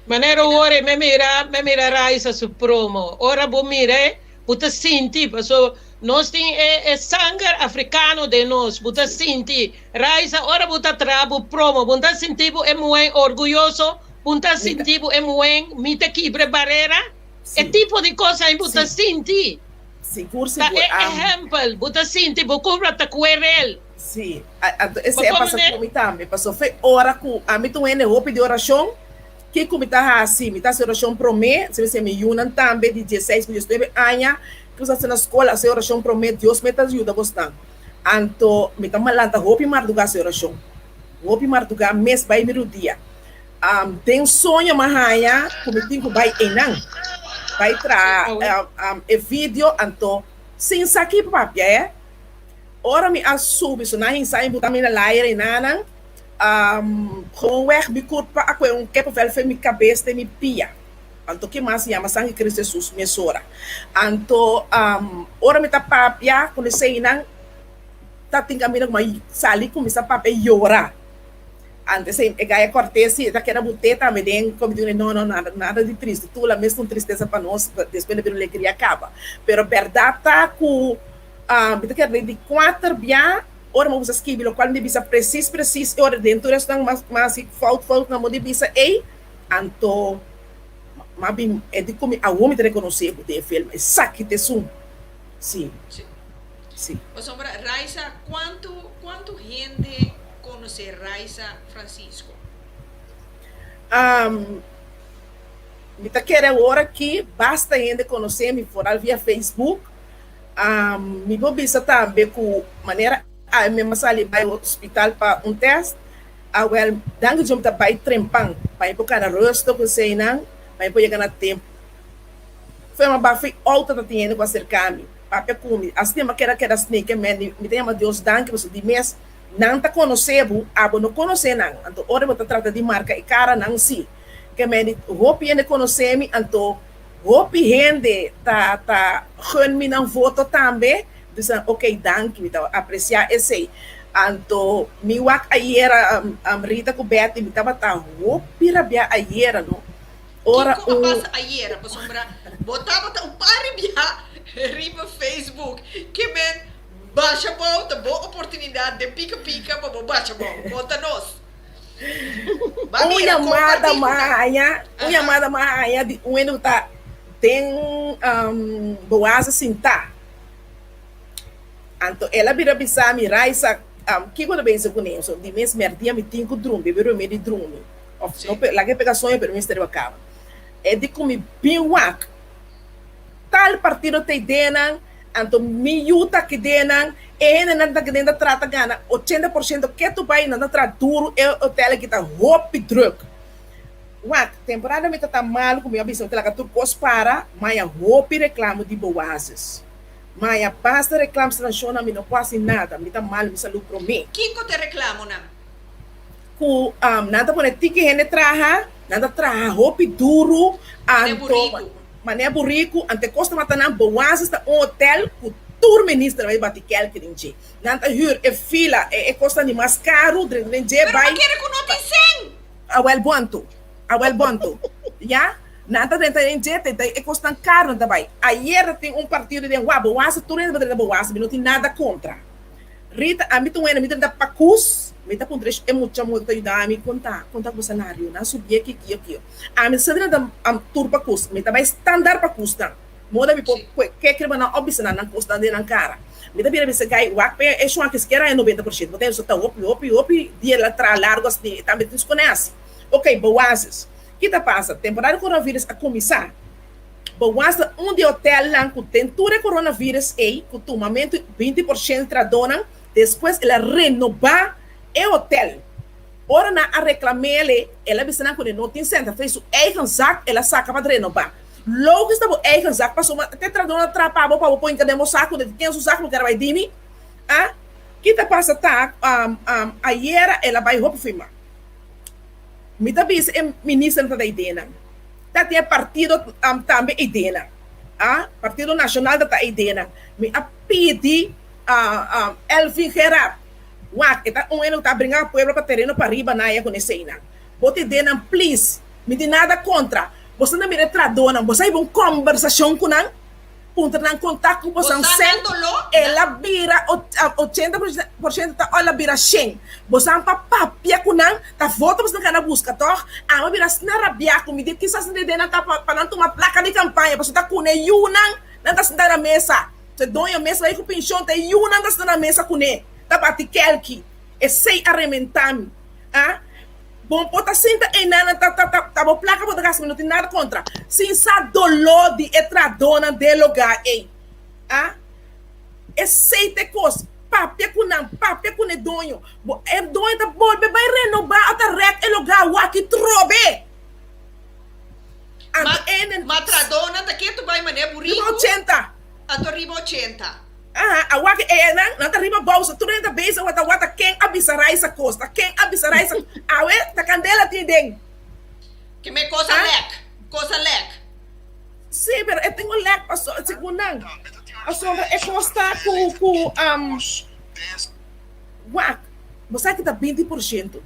Manera ora mi mira mi mira Raisa su promo ora bo mira bo ta sinti paso nos tin e e sanger africano den nos bo ta sinti Raisa ora bo ta traha bo promo bo ta sinti bo e muhen orguyoso bo ta sinti bo e muhen mi ta kibra e barera e tipo di cos ahi bo ta sinti. Sigur Ta sigur e am. ehempel bo ta sinti bo kubra ta kuerel. Si, anto Bo esei a pasa komende? ku mi tambe. Pasobra fe ora ku ami ta un hende hopi di orashon, kiko mi ta hasi? Mi ta hasi orashon promé, si mi mi yunan tambe di dieseis ku diesnuebe aña ku sa na skol hasi orashon promé, Dios mes ta yuda bosnan. Anto mi ta lanta hopi mardugá hasi orashon, hopi mardugá mes bai mi rudia. Um, den soño m'a haña ku mi tin ku bai einan, bai traha um, e video anto sin sa ki papia e. Ora mi a subi so nan hinsa mi buta mi na laira einanan, um, gewoonweg mi kurpa a kue un kippenvel fen mi kabes te mi pia. Anto ki mas yama sangre Cristo Jesus mesora. Anto um, ora mi ta papia ku eseinan ta tin kaminda ku mi a sali kuminsá papia yora. Antes e gaya Cortés si e ta keda buté tambe den comité di no no nada nada di triste tur la mes ta un tristesa pa nos despues lo bira un alegria caba pero berdad ta cu mi ta keda den di cuater bia ora mi a usa skibi locual mi di bisa precies precies e ora den tur esnan mas mas si fout fout nan bo di bisa ey anto ma bin e di cu mi awo mi ta reconoce cu den e film esaki ta esun si si. Pasobra Raiza cuanto cuanto hende Konosé Raiza Francisco? Mi ta kere awor aki basta hende konosé mi foral via Facebook. Mi por bisa tambe ku manera ami a sali bai hospital pa un tèst, awèl danki Dios mi ta bai trempan pa mi por kana rustig ku eseinan, pa mi por yega na tempu. Fue mi a baha fi outo ta tin hende ku a serká mi, papia ku mi. Asina mi a keda keda snake mi ta yama Dios danki pasobra di mes Nan ta konosé bo, abo no konosé nan. Anto ora bo ta trata di marka e kara, nan sí. Ke mende, hopi hende konosé mi, anto hopi hende ta ta gun mi nan voto tambe. Bisa, ok, danki, mi ta apresiá esei. Anto mi wak ayera, Rita ku Betty, mi tabata hopi rabiá ayera, no. Ora Kiko a un. pasa ayera? Pasobra bo tabata un par ribiá riba Facebook. Ke men Basha bou ta bo oportunidat den pika pika pa bo basha bou. Konta nos. Ba Un mira, yamada kompartí ku m'a nan. haña, un Aha. yamada m'a haña di un hende ku ta den Boaza sintá. Anto el a bira bisa mi, Raisa, kiko ta bezig kuné? So di mes mèrdia mi tin ku drumi, bebe remedi drumi. Òf Sí. no laga e pega soño pero mi mester riba kama. E di ku mi bin wak tal partido ta ideanan. Anto mi yu ta kede nan, e hendenan ta kede ta trata gana 80% ketu bai nan ta traha duru e hotel aki ta hopi druk. Wak, temporada mi ta ta malu ku mi a bisa mi ta laga tur kos para, maya hopi reklamo di Boazes. Maya basta reklamo stranshonnan mi no por hasi nada, mi ta malu mi salú promé. Kiko ta e reklamonan? Ku nan ta pone tiki hende traha, nan ta traha hopi duru, Manera anto buriku. manera buriku, anto e kos ta mata nan. Boazes ta un hotel ku tur minister bai bati kelki den dje. Nan ta hür e fila, e kosnan di mas karu drenta den dje Pero bai. bo kere ku no tin sen? Awel bo anto, awel bo anto. Ya, nan ta drenta den dje, te e kosnan karu nan ta bai. Ayer ta tin un partido den wak, Boazes tur hende ta drenta Boazes, mi no tin nada kontra. Rita, Ami ta wena, mi ta da pakus, mi ta puntra e mucha muhe ku ta yuda mi konta, konta ku bo salario nan subié ki kio kio. Ami ta sali na tur pakus, mi ta bai standaard pakusnan, moda mi por kue kek riba nan òf bisa nan nan kosnan den nan kara. Mi ta bira bisa gai wak p'e e shuan kiskera e 90%, bo ta hende ta hopi hopi hopi dia la traha largu asina e tambe tin su kone hasi. Ok, Boazes, ki ta pasa? Temporada di coronavirus a kuminsá. Bo wasta un di hotelnan ku den tur e coronavirus ei ku tumamentu 20% trahadónan, despues el a renobá e hotel. Ora nan a reklam'é el a bisa nan ku e no tin sèn, ta fei su eigen zak el a saka pa renobá. Logis ta bo eigen zak pasobra te trahadónan a traha pa bo pa bo por hinka den bo saku, den ken su zak bo kier a bai dimi? A Ki ta pasa ta ayera el a bai hopi firma. Mi ta bisa e ministernan ta da ideanan. Ta tin e partido tambe ideanan. A Partido Nacional ta ta ideanan. Mi a pidi Elvin Gerard, wak e ta un hende ku ta bringa pueblo pa tereno pariba na ya ku neseinan. Bo ta ideanan please. Mi tin nada kontra. Boso ta mira e tradonan. Boso a hiba un kombersashon ku nan? Puntra nan kontak ku bosan sen, el a bira 80% ta ol a bira shen. Bosan pa papia ku nan, ta voto bosan kana buska tòg? Ami a bira asina rabiá ku mi di kisas nan dede nan ta pa nan tuma plaka di kampaña pasobra ta kune yunan nan ta sinta na mesa. Se doño mes bai ku penshon ta e yunan ta sinta na mesa kuné ta bati kèlki. Esei a rementá mi. A. Bon por ta sinta einan nan ta ta ta bo plaka bo ta gasta mi no tin nada kontra sin sa doló di e trahadónan den lugá ei a esei ta e kos papia ku nan papia ku ne doño bo e doño ta bolbe bai renobá o ta rèk e lugá wak. awaki trobe. Anto enen. Ma tradonan ta ketu bai manera buriku. Riba ochenta. Anto riba ochenta. Aha, awaki enan, nan ta riba bousa, tur hende ta bezig wata wata ken a bisa Raisa kos, ta ken a bisa Raisa, awe ta kandela tin den. Ke me kos a lek, kos a lek. Sí, pero e tin un lek paso, segun nan, pasobra e kos ta ku, ku, wak, bo sa ki ta 20%.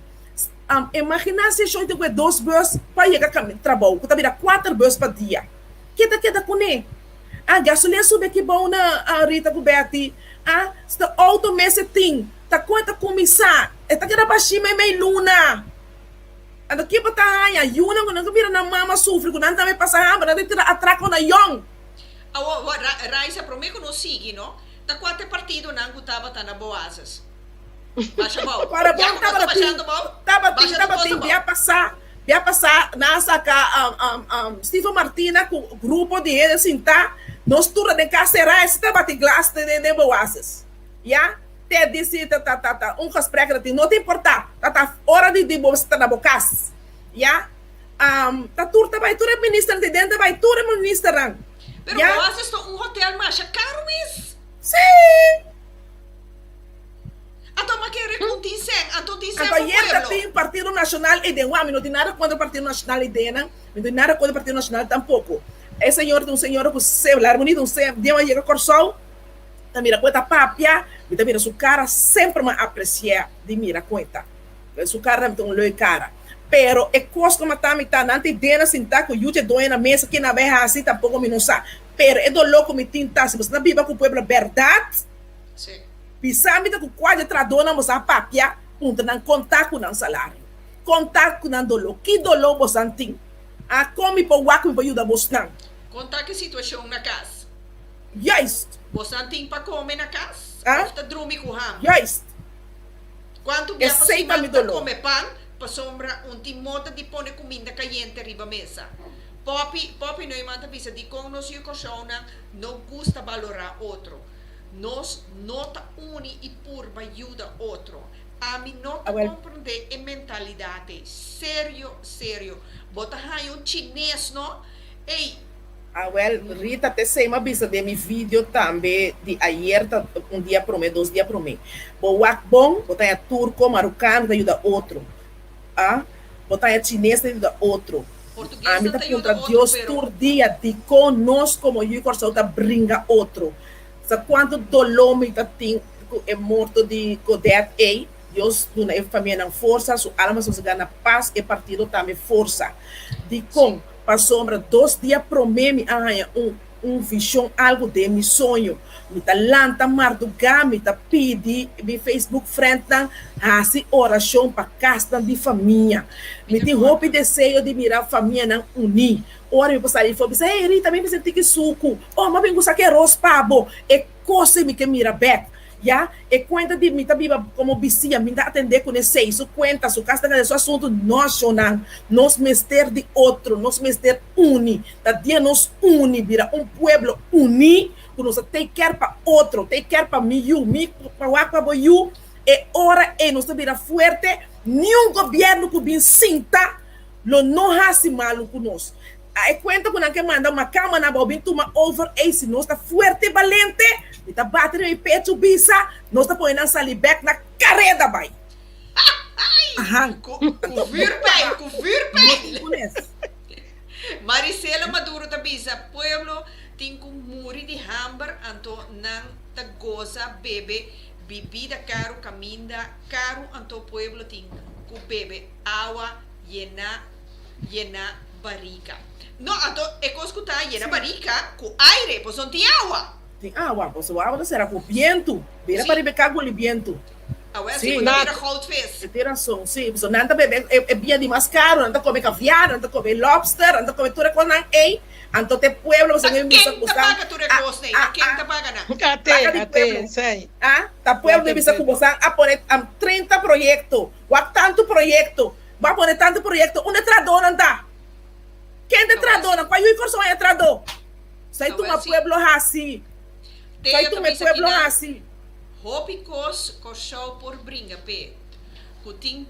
Imagina si e shon tin ku e dos bus pa yega trabou, ku ta bira kuater bus pa dia. Ke ta keda kuné? Ah, gasolina subi aki bou na Rita ku Betty. Ah, si ta outo mes e tin, ta kon e ta kuminsá? E ta keda bashí meimei luna. Anto ke bo ta haña? Yunan ku nan ta mira nan mama sufri, ku nan tambe pasa hamber, nan ta tira atrako na yòn. Awor, Raisa, promé ku nos sigui, no? Ta kua ta e partidonan ku tabata na Boazes? Basha bou. Para Ya bon ku nos ta tabatin, bashando bou, tabatin, basha tur kos tabatin abou. bia pasá, bia pasá nan a saka Steven Martina ku grupo di hende sintá, nos tur ta den kas será, esei tabatin glas den den Boazes. Ya, te disi ta ta ta ta un gesprek ta tin, no ta importá, ta ta ora di di bo ta na bo kas. Ya, ta tur ta bai, tur e ministernan ta den ta bai, tur e ministernan. Pero Ya. Boazes ta un hotel masha karu mes. Sí! Anto ma kere ku tin sen, anto tin sen Anto pa ayer ta pueblo. tin Partido Nacional e den. Wak, mi no tin nada kontra Partido Nacional e den, mi no tin nada kontra Partido Nacional tampoko. E señor ta un señora ku se, la bonita, un se, dia a yega Kòrsou, ta mira ku e ta papia, mi ta mira su kara, semper mi a apresia di mira kon e ta. Su kara ta un leuk kara. Pero e kos ku mata mi ta, nan ta e dena sintá ku yuchi e doño na mesa, ke nan bai hasi tampoko mi no sa. Pero e doló ku mi tin ta, si bo sta biba ku pueblo bèrdat, Bisa mi ta ku kua dje trahadónan boso a papia, puntra nan kon ta ku nan salario, kon ta ku nan doló, ki doló bosan tin, a kon mi por wak mi por yuda bosnan. Kon ta ku e situashon na kas? Juist. Bosnan tin pa kome na kas A? òf ta drumi ku hamber? Juist. Kuantu bia pa Esei ta mi siman ta doló. kome pan pasobra un tin moda di pone kuminda kayente riba mesa? Poppy, Poppy Neumann ta bisa dikon nos yu Kòrsounan no gusta balorá otro. Nos no ta uni i purba yuda otro. Ami no ta Awel. komprendé e mentalidat ei. Serio, serio. Bo ta haña un chines, no? Ey! Awel, Rita, t'esei m'a bisa den mi video tambe di ayer, ta un dia promé, dos dia promé. Bo wak bon, bo ta haña turko, marukano ta yuda otro. A, Bo ta haña chines ta yuda otro. Ami Portuguesnan ta ta yuda puntra otro, Dios pero. tur dia dikon nos komo yu Kòrsou ta bringa otro. Sa kuantu doló mi ta tin ku e morto di Godett ei. Dios duna e famianan forsa, su alma sosegá na pas, e partido tambe forsa. Dikon? Pasobra dos dia promé mi a haña un un vision algo den mi soño. Mi ta lanta mardugá, mi ta pidi mi Facebook friendnan hasi orashon pa kasnan di famia. Mi tin hopi deseo di mira famianan uní. Ora mi por sali for bisa, Hey Rita, mi mester tiki suku. Oh, m'a bin gusta ki aros pa bo. E kos ei mi ke mira bèk. Ya, e kuenta di mi ta biba komo bisia, mi ta atendé ku nesei, su kuenta, su kas ta kende, su asuntu, no, shonnan. Nos mester di otro, nos mester uni. Ta dia nos uni, bira un pueblo uní, ku nos ta take care pa otro, take care pa mi yu, mi pa wak pa bo yu, e ora ei nos ta bira fuerte, niun gobièrnu ku bin sinta lo no hasi malu ku nos. A e kuenta ku nan ke manda makama nan bou bin tuma over ei, si nos ta fuerte i balente, mi ta bati riba mi pechu bisa, nos ta pone nan sali bèk na kareda bai. Ahan. Ku vuurpijl, ku vuurpijl. Kunes. Marisela Maduro ta bisa, Pueblo tin ku muri di hamber anto nan ta goza bebe bibida karu kaminda karu anto pueblo tin ku bebe awa yena yena barika. No anto e kos ku ta yena barika ku aire pasobra no tin awa. Tin awa pasobra awa ta sera ku bientu bira pa riba e kagul di bientu. Awel Sí. si bo ta bira goudvis. E tin rason, sí. Pasobra nan ta bebe e e bia di mas karu, nan ta kome kaviar, nan ta kome lobster, nan ta kome tur e kosnan ei. Anto te pueblo Ta pasobra nan bisa ken ku ta bosan paga tur e a kosnan ei? a Ta ken a ta paga nan? Ate, plaka di ate, pueblo. esei. A ta pueblo Plaka di di bisa ku pueblo. bosan a pone 30 proyekto, wak tantu proyekto, bo a pone tantu proyekto, unda e trahadónan ta? Ken ta e Awel si. trahadónan? Kua yu i Kòrsou a e trahadó? Sai Awel tuma si. pueblo hasi. Sai Teo ta tuma e bisa pueblo kinan. hasi. Hopi kos Kòrsou por bringa p'e. ku tin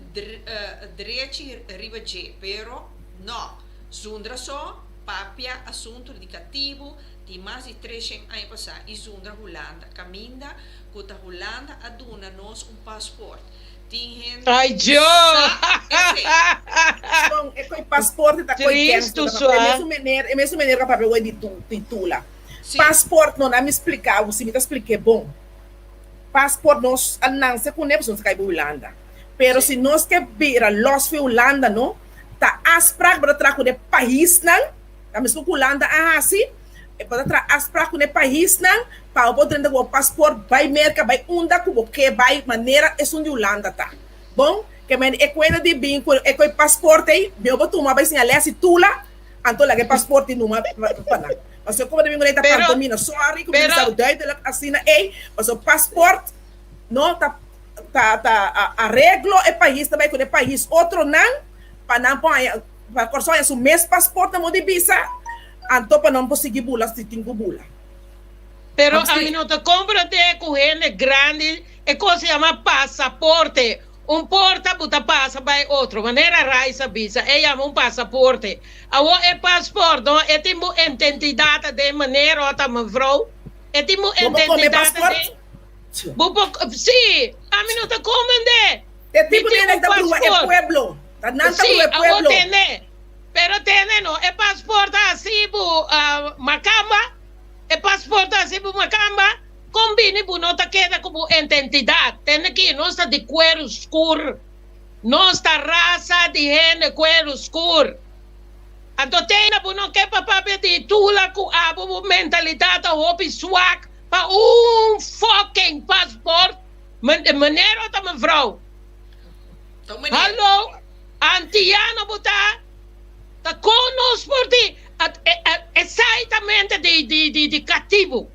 drechi riba dje, pero no. Zundra so papia asuntu di katibu di mas di treshen aña pasá i zundra Hulanda, kaminda ku ta Hulanda a duna nos un pasport. Tin hende Ay ku Dios! sa esei. Son, e koi pasport ta koi kens Tristu ku ta papia. E sua. mesun meneer, e mesun meneer ku a papia wei di di Tula. Sí. Pasport no, na mi splika bo, si mi ta splik'é bon. Paspoort nos a nanse kuné pasobra nos a kai bo Hulanda. Pero si nos ke bira los fi Hulanda no ta afspraak bo ta traha ku e paisnan, ta mesku ku Hulanda a hasi, bo ta traha afspraak ku e paisnan pa bo por drenta ku bo paspoort bai Merka, bai unda ku bo ke bai manera esun di Hulanda ta. Bon, ke men e kuenta di bin ku e ku e paspoort ei, mihor bo tuma bai siña lès i tula, anto laga e paspoort di numa pa nan. Pasobra como ta bin cu ta Pero, pantomina. Sorry cu mi pero, bisa bo duidelijk asina ey. Pasobra paspoort no ta ta ta areglo e pais ta bay cu e pais otronan pa nan por haya pa Corsou haya su mes paspoort nan por di bisa anto pa nan por sigui bula si tin cu bula. Pero Vamos ami no ta comprende cu hende grandi e cos se yama pasaporte. Un porta bu ta pasa bai otro, manera Raisa bisa, e yama un pasaporte. Awor e paspoort no, e tin bu ententidat aden, meneer o ta mevrouw, e tin bu Bo por come ententidat paspoort? aden. Bu por, si, ami no ta comprende. E Mi tipo di tin hende un ta brua e paspoort. pueblo. Ta nan ta Si, brua e awor pueblo. tende, pero tende no, e paspoort ta hasi bu makamba, e paspoort ta hasi bu makamba. Kon bini bu no ta keda ku bu ententidat? Tende ki nos ta di kueru skur. Nos ta rasa di hende kueru skur. Anto teina bu no ke pa papia di tula ku abo bu mentalidat ta hopi swak pa un fucking paspoort? Meneer o ta mevrouw? Ta un meneer. Hallo, antiano bu ta? Ta kon nos por di exactamente di katibu?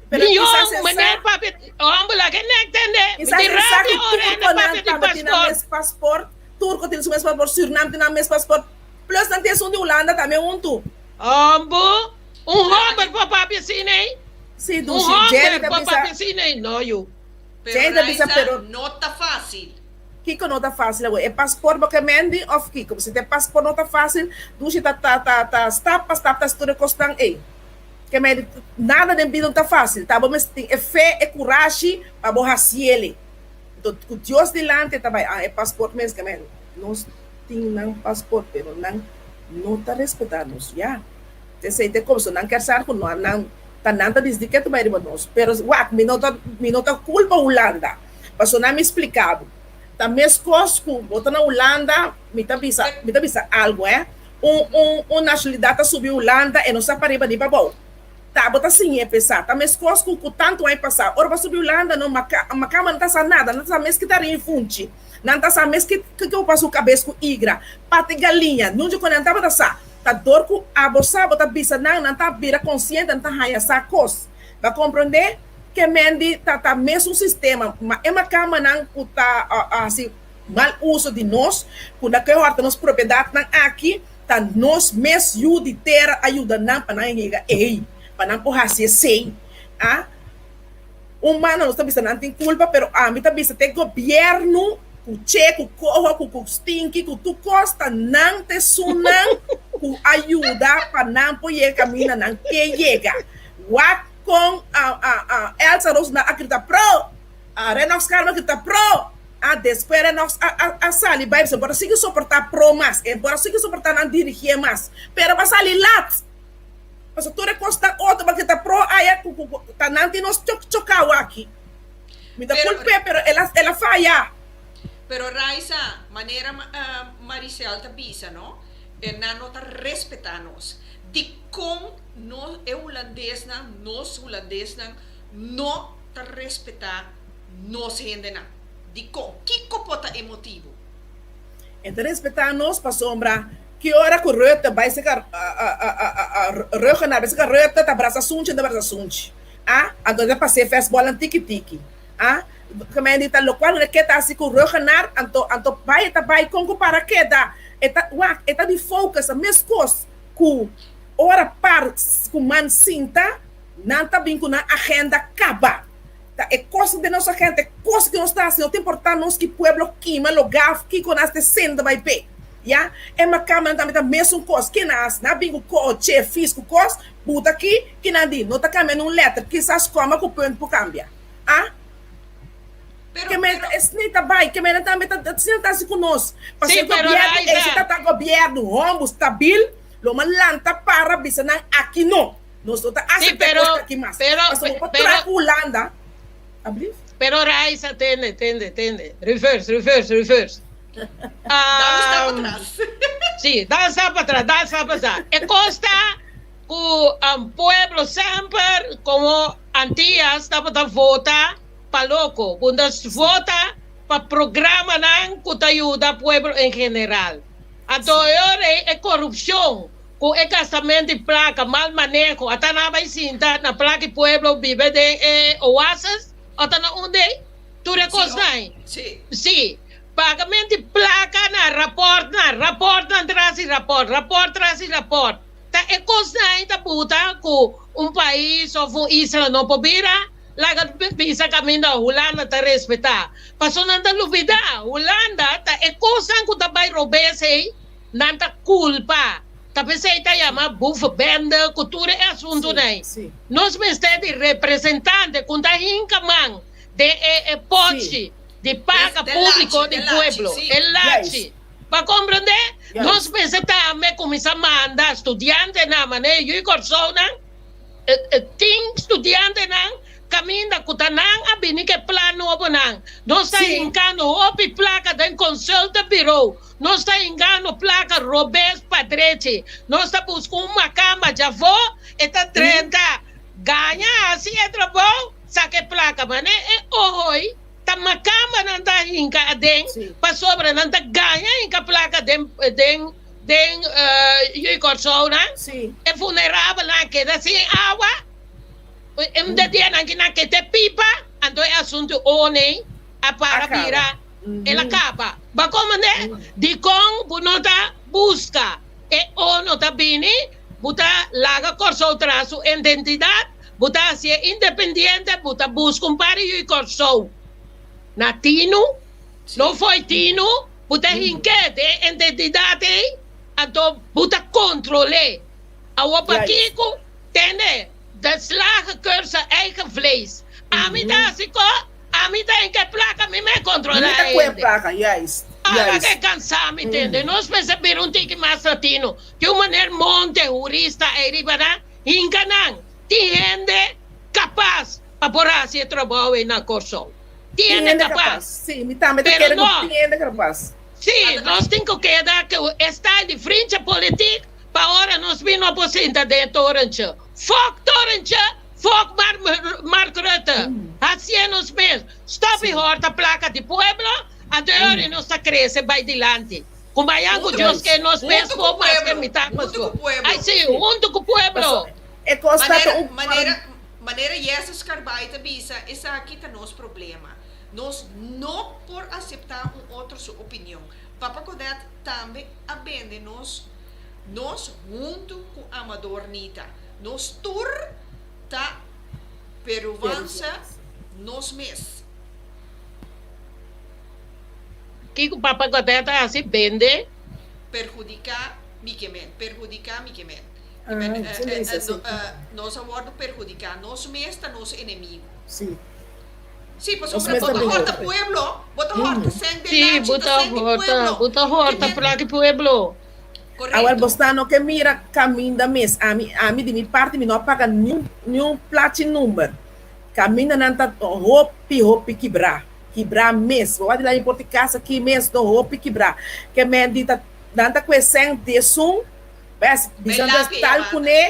Pero Mion, quizás esa, meneer papia, hombre, la que nek tende, quizás di esa rabia ku ora hende turkonan papia di tambe tin nan paspoort. mes paspoort, turko tin su mes paspoort, Surinam tin nan mes paspoort, plus nan tin esun di Hulanda tambe huntu. Hombre, un Pero homber aki, por papia asina ei? Sí, Un dushi, Jerry homber ta por bisa, papia asina ei? No, yu. pero Jerry ta bisa, Raisa, pero no ta fácil. Kiko no ta fácil awor? E paspoort bo ke mendi of kiko? Si ta e paspoort no ta fácil, dushi ta ta ta ta stap pa stap ta hasi tur e kosnan ei. Ke mei nada den bida no ta fácil. Ta bo mester tin e fe, e kurashi pa bo hasiele. Enton ku Dios dilanti ta bai, ah e paspoort mes ke mei nos tin nan paspoort pero nan no ta respetá nos. Ya, esei ta e kos. Nan kier sa ku no nan ta nan ta disdi ke ta bai riba nos. Pero wak mi no ta mi no ta kulpa Hulanda pasobra nan mi splika bo. Ta meskos ku bo ta na Hulanda mi ta bisa mi ta bisa algu eh. Un un un nacionalidad ta subi Hulanda e no sa pariba ni pabou. Ta bo ta siñ'e pesa. Ta meskos ku ku tantu aña pasa. Ora bo a subi Hulanda no maka makamba no ta sa nada. Nan ta sa mes ki ta rin funchi. Nan ta sa mes ki ki bo pasa su kabes ku igra. Pati galiña. Nunca ku nan tabata sa. Ta dor ku abo sa bo ta bisa nan nan ta bira konsiente nan ta haña sa kos. Bo a komprende? Ke men di ta ta mesun sistema. Ma e makambanan ku ta hasi. Mal uso di nos, ku na ke hòrta nos propiedatnan aki, ta nos mes yu di tera a yuda nan pa nan yega ei, pa nan por hasi esei. A Un mano nos ta bisa nan tin kulpa, pero ami ta bisa te gobièrnu ku che, ku koho, ku ku stinki, ku tur kos, ta nan ta esunnan ku a yuda pa nan por yega kaminda nan ke yega. Wak kon Elsa Roosendal a grita pro! Renox Carmen a grita pro! A Despues Renox a a a sali bai bisa, bo ta sigui soportá pro mas, e bo ta sigui soportá nan dirigié mas, pero bo a sali lat. Pasobra tur e kosnan otro bo a grita pro aya ku ku ku ta nan tin nos chok chokao aki. Mi ta Pero, kulp'é, pero el a el a faya. pero Raisa, manera Maricel ta bisa no, e nan no ta respetá nos. Dikon no e hulandesnan, nos hulandesnan no ta respetá nos hendenan. Dikon? Kiko por ta e motibu? E ta respetá nos pasobra ki ora ku Rutte bai seka Ruggenaar bai seka Rutte ta brasa sunchi ta brasa sunchi a anto e ta pas'é fastballnan tiki tiki a Gemeente ta lokual e ke ta hasi ku Ruggenaar anto anto bai e ta bai kon ku para keda e ta wak e ta di focus meskos ku ora par ku man sinta nan ta bin ku nan agenda kaba. Ta e kos den nos agenda, e kos ku nos ta hasi, no ta importá nos ki pueblo kima lo gaf, kiko nan ta sende bai p'e. Ya, e makamanan tambe ta mesun kos. Ke nan hasi? Nan a bin ku koche, fis ku kos, buta aki, ki nan di? No ta kambia ni un lèter, kisas kòma ku punt por kambia. A Pero, Ke men pero, esei ta bai, ke men tambe ta asina ta hasi ku nos. Sí, Pasobra pero gobièrnu Raiza, ese ta ta gobièrnu hòmbu stabil, lo man lanta para bisa nan aki no. Nos no ta sí, acepta pero, cos aki mas. pero, Pasobra bo por pero, traha cu Hulanda. Alblief? pero Raiza, tende, tende, tende. Reverse, reverse, reverse. dal un stap Um, atras. sí, dal un stap atras, dal un stap atras. E cos ta cu um, pueblo semper, como Antillas, tabata vota pa loco. Bo ta vota pa programanan cu ta yuda pueblo en general. Anto e ora ei e corupcion Ku e gastamentu di plaka, mal maneho, ata nan a bai sinta na plaka i pueblo biba den e oasis o ta na unda ei? Tur e kosnan ei. Sí, pagamentu di plaka na rapòrtnan, rapòrtnan tras di rapòrt, rapòrt tras di rapòrt. Ta e kosnan ei ta buta ku un pais òf un isla no por bira? Laga bisa kaminda Hulanda ta respetá. Pasobra nan ta lubidá, Hulanda ta e kosnan ku ta bai robes ei. Nan ta culpa. Ta p'esey ta yama boevenbende cu tur e asuntonan. Nos mester di representante cu ta hinca man den e e potchi di paga publico di pueblo, e lachi. Bo a comprende? Nos mester tambe cuminsa manda studiantenan, manera yu Corsounan, tin studiantenan Caminda cu ta nan a bini cu e plan nobonan. Nos ta hincando hopi placa den consultenbureau. Nos ta hingando placa robes pa drechi. Nos ta busca un macamba djafó, e ta drenta, gaña haci e trabou, saca e placa. Mane e ohoy ta macamba nan ta hinca aden pasobra nan ta gaña hinca placa den den den Yu Corsounan. E vulnerabelnan a keda sin awa. Un de dianan ki nan kete pipa, anto e asuntu one a para bira, el a kaba. Bo komprende? Dikon bo no ta buska e ono ta bini, bo ta laga Kòrsou traha su identidat, bo ta hasié independiente, bo ta buska un par di yu Kòrsou na tinu, no fo'i tinu, bo ta hink'é den e identidat ei, anto bo ta kontrol'é. Awor pakiko? Tende, de slager keurt zijn eigen vlees. Ami ta hasi ko, ami ta hinka e plaka, mi me kontrola Mi ta e ku e hende. plaka, juist, Ora juist. ke kansa mi tende, nos mester bira un tiki mas latino. Tin un maner monte hurista ei riba nan, hinka nan. Tin hende kapas pa por hasi e trabou ei na Kòrsou. Tin Tin hende hende kapas. kapas, si, mi tambe ta Pero kere ku no. tin hende kapas. Si, nos tin ku keda ku e style di frincha politik. Pa ora nos bin no por sinta den e torentje. Fok torentje, fok Mark Rutte. Hacié nos mes. Stop y horta placa di pueblo, anto e ora nos ta crece bay dilanti. Cu mayan cu Dios ke nos mes por mas ke mitad paso. Ay si, hunto cu pueblo. Manera, manera, manera Jesus Carbay ta bisa, esaki ta nos problema. Nos no por acepta un otro su opinion. Papa Godett tambe a bende nos nos huntu ku Amador Nita. Nos tur ta Peruvanse nos mes. Kiko Papa Godett a hasi? Bende. Perhudiká mi ke men. Perhudiká mi ke men. Nos a wòrdu perhudiká. Nos mes ta nos enemigu. Sí, pasobra bo ta horta pueblo, bo ta horta sèn den Sí, lachi, bo ta ta sèn di horta, pueblo. bo ta horta plak di pueblo. Awor Korekto. bo sta no ke mira kaminda mes. Ami, ami di mi parti mi no a paga niun, niun plachi number. Kamindanan ta hopi, hopi kibrá. Kibrá mes. Bo wak di la mi por ti kas aki mes, no hopi kibrá. Ke men di ta, nan ta kue sèn di esun, bes, Bay bisa nan lapia tal yamanda. kuné,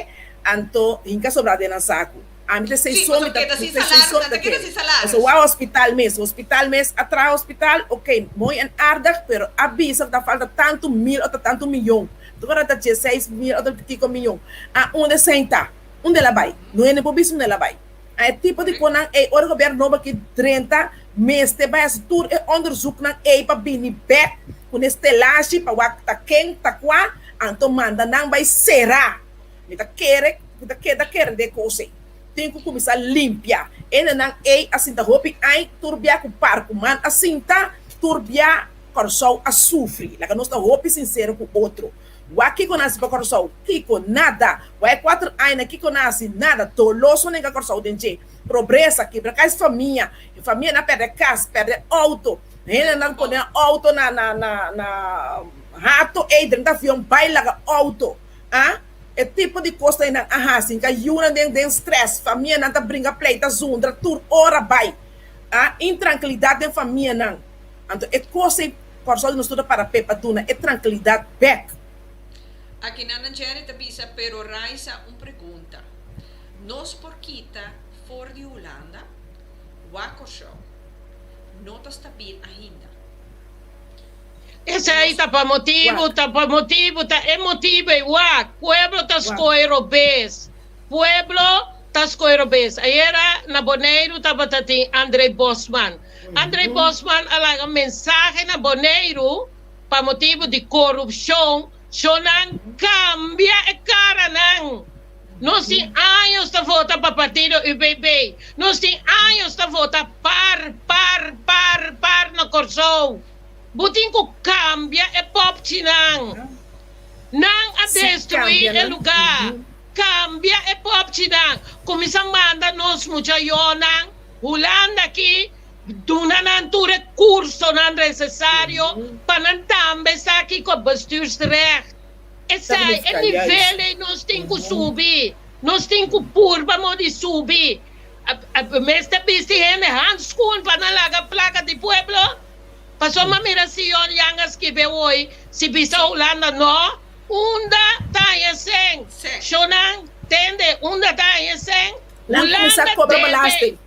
anto hinka sobrá den nan saku. Ami ta sei Sí, so pasobra mi ta keda mi sin ta sei salaris, so mi nan ta ta keda kere. sin salaris. Pasobra wou hospital mes, hospital mes a traha hospital, ok, mooi en aardig, pero a bisa ku ta falta tantu mil o ta tantu miyon. Tur ora ta dieseis mil o ta kiko miyon. A unda esei ta? Unda el a bai? No hende por bisa unda el a bai. A e tipo di konan ei ora gobierno nobo aki drenta mester bai hasi tur e onderzoeknan ei pa bini bek ku ne stelashi pa wak ta ken ta kua, anto manda nan bai sera. Mi ta kere, mi ta keda kere den e kos ei. Tin ku kuminsá limpia. Hendenan ei a sinta hopi ai tur bia ku par ku man a sinta, tur bia Kòrsou a sufri. Laga nos ta hopi sinsero ku otro. Wak kiko nan hasi pa Kòrsou? Kiko? Nada. Wak e kuater añanan kiko nan hasi? Nada. Doló so nenga Kòrsou den dje. Pobresa, kibra kais famia, famianan pèrdè kas, pèrdè outo. Hendenan pone outo na na na na hato ei drenta avion bai laga outo. A E tipo di kosnan ei nan a hasi nka yunan den den stress, famianan ta bringa pleita zundra tur ora bai. A Intrankilidat den famianan. Anto e kos ei Kòrsou di nos tur ta para p'e pa duna e trankilidat bèk. Akinan nan Jerry ta bisa pero Raisa un pregunta. Nos por kita for di Hulanda? Wak Kòrsou no ta stabil ainda. Esei ta pa motibu, ta pa motibu, ta e motibu ei. Wak, pueblo ta skohe robes. Pueblo ta skohe robes. Ayera na Boneiru tabata tin André Bosman. André Bosman a laga mensahe na Boneiru pa motibu di korupshon, shonnan kambia e karanan. Nos tin años ta vota pa partido UPP. Nos tin años ta vota par, par, par, par na Kòrsou. Bo tin ku kambia e pòpchinan. Nan a destruí e lugá. Kambia e pòpchinan. Kuminsá manda nos muchayónan Hulanda aki, duna nan tur e kursonan nesesario pa nan tambe sa kiko bestuursrecht. Esei e nivel ei nos tin ku subi. Nos tin ku purba mo di subi. Mester bisti hende handskoen pa nan laga plaka di pueblo? Pasobra mira Sion Yang a skibi awoi, si bisa Hulanda no, unda ta haña sen? Shownan, tende, unda ta haña sen? Hulanda debe.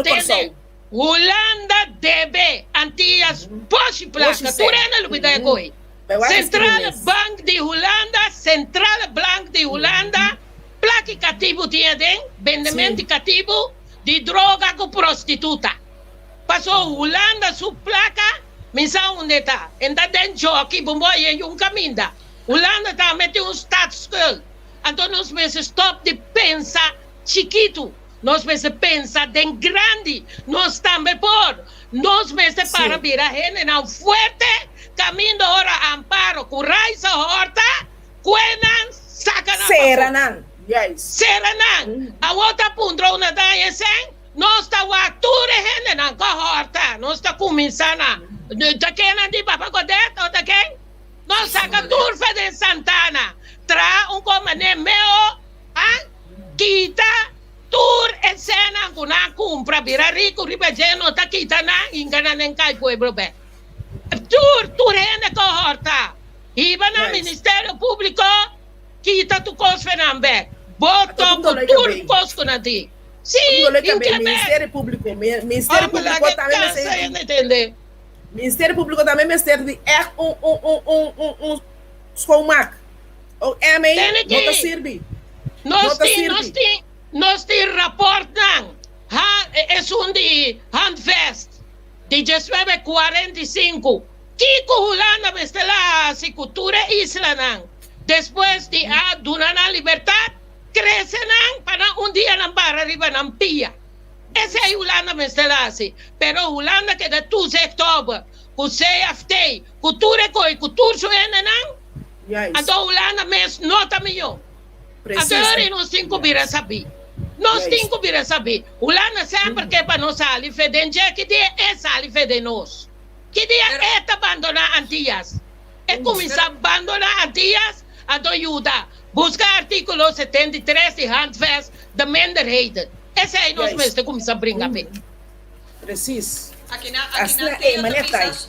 Tende, Hulanda debe Antillas boshi plaka. Tur hende lo bida e koi. Centrale Bank di Hulanda, Centrale Blank di Hulanda, plaki katibu tin aden, bendementi katibu di droga ku prostituta. Paso Hulanda su plaka mi sa unda e ta. E ta den joki bo bo a un kaminda. Hulanda tambe tin un staatsschuld. Anto nos mester stop di pensa chikitu. Nos mester pensa den grandi. Nos tambe por. Nos mester para bira hendenan fuerte kaminda ora Amparo ku Raisa horta kue nan saka nan pafó. Sera nan. Sera nan. Awor ta puntra una daña esei? Nos ta wak tur e hendenan ku a hòrta. Nos ta kuminsá na ta kennan di Papa Godet o ta ken? Nos saka tur fe den Santana, traha un komané meo, a kita tur e senan ku nan a kumpra bira riku riba dje, no ta kita nan hinka nan den kai pueblo bek. Tur, tur hende ku a hòrta, hiba nan Ministerio Públiko, kita tur kos fe nan bek. Boto ku tur kos ku nan tin. Sí, inke Ministerio Público, Ministerio Público tambe mester Ministerio Público tambe mester di echt un un un un un un schoonmaak. O MA no ta sirbi. No ta sirbi. Nos tin nos tin rapportnan ha esun di Handvest di diesnuebe kuarenta i sinku. Kiko Hulanda mester la hasi ku tur e islanan despues di a duna nan libertat? Crece nan pa nan un dia nan para riba nan pia. Esey Hulanda mester haci. Pero Hulanda keda toezicht over cu CFT, cu tur e coy, cu tur su hendenan. Anto Hulanda mes no ta miyo. Anto yori nos tin cu bira sabi. Nos tin cu bira sabi. Hulanda semper ke pa nos sali fe den dje, ki dia e sali fe den nos? Ki dia e ta bandona Antillas? E kuminsá bandoná Antillas, anto yuda buska artíkulo 73 di Handvest de Minderheden. Esei nos mester kuminsá bringa p'e. Precies. Aki na aki na Theo ta bisa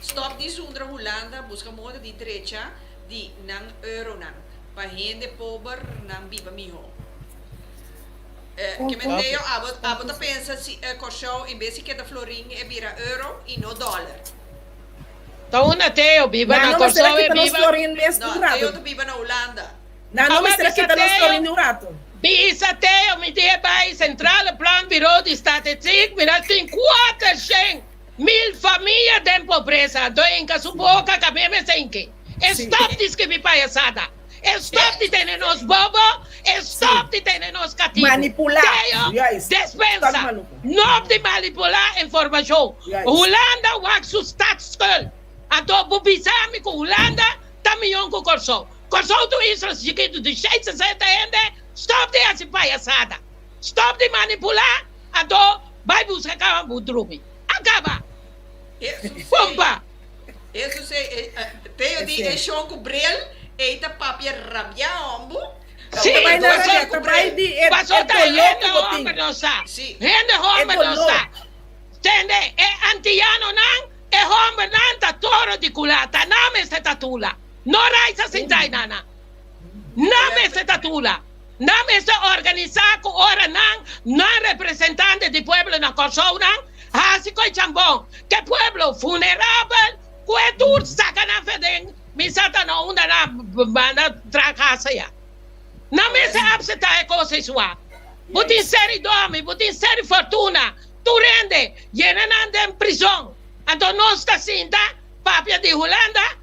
stop di zundra Hulanda buska moda di drecha di nan euronan pa hende pober nan biba miho. Ke men Theo abo abo ta pensa si Kòrsou en bes di keda florin e bira euro i no dòler. Ta unda Theo biba na Nan no mester a Kòrsou e kita nos biba? florin mes No, un Theo rato. ta biba na Hulanda. Nan no Awe mester a bisa kita nos Theo, florin di un rato. bisa Theo mi di e bai Centrale Planbureau di Statistiek mira tin 400,000 famia den pobresa anto e hinka su boka kabia mester hinke. E stop di skibi payasada. E stop di tene nos bobo, e stop di tene nos katibu. Manipulá. Teo, Juist. Stop di despensa. maluku. No di manipulá informashon. Juist. Hulanda wak su staatsschuld. Anto bo bisa mi ku Hulanda ta mion ku Kòrsou. Kòrsou ta un isla chikitu di shei sesenta hende. Stop di hasi payasada. Stop di manipulá. Anto bai buska kama bo drumi. A kaba. Pumba! Eso se, Teo di e shon ku bril, ei ta papia rabia hombu. Sí, paso ta hende homber no sa. Hende homber no sa. Tende, e antiyanonan, e hombernan ta toro di kulata, nan mester ta tula. No raisa sinta einana. Nan mester ta tula. Nan mester organisá ku ora nan nan representante di pueblo na Kòrsou nan hasi koe chambon ke pueblo vulnerabel ku e tur saka nan fe den misa ta na unda nan manda tra kasa ya. Nan mester apseptá e kos ei sua. Bo tin seri dòmi, bo tin seri fortuna, tur hende yena nan den prizon. Anto nos ta sinta papia di Hulanda?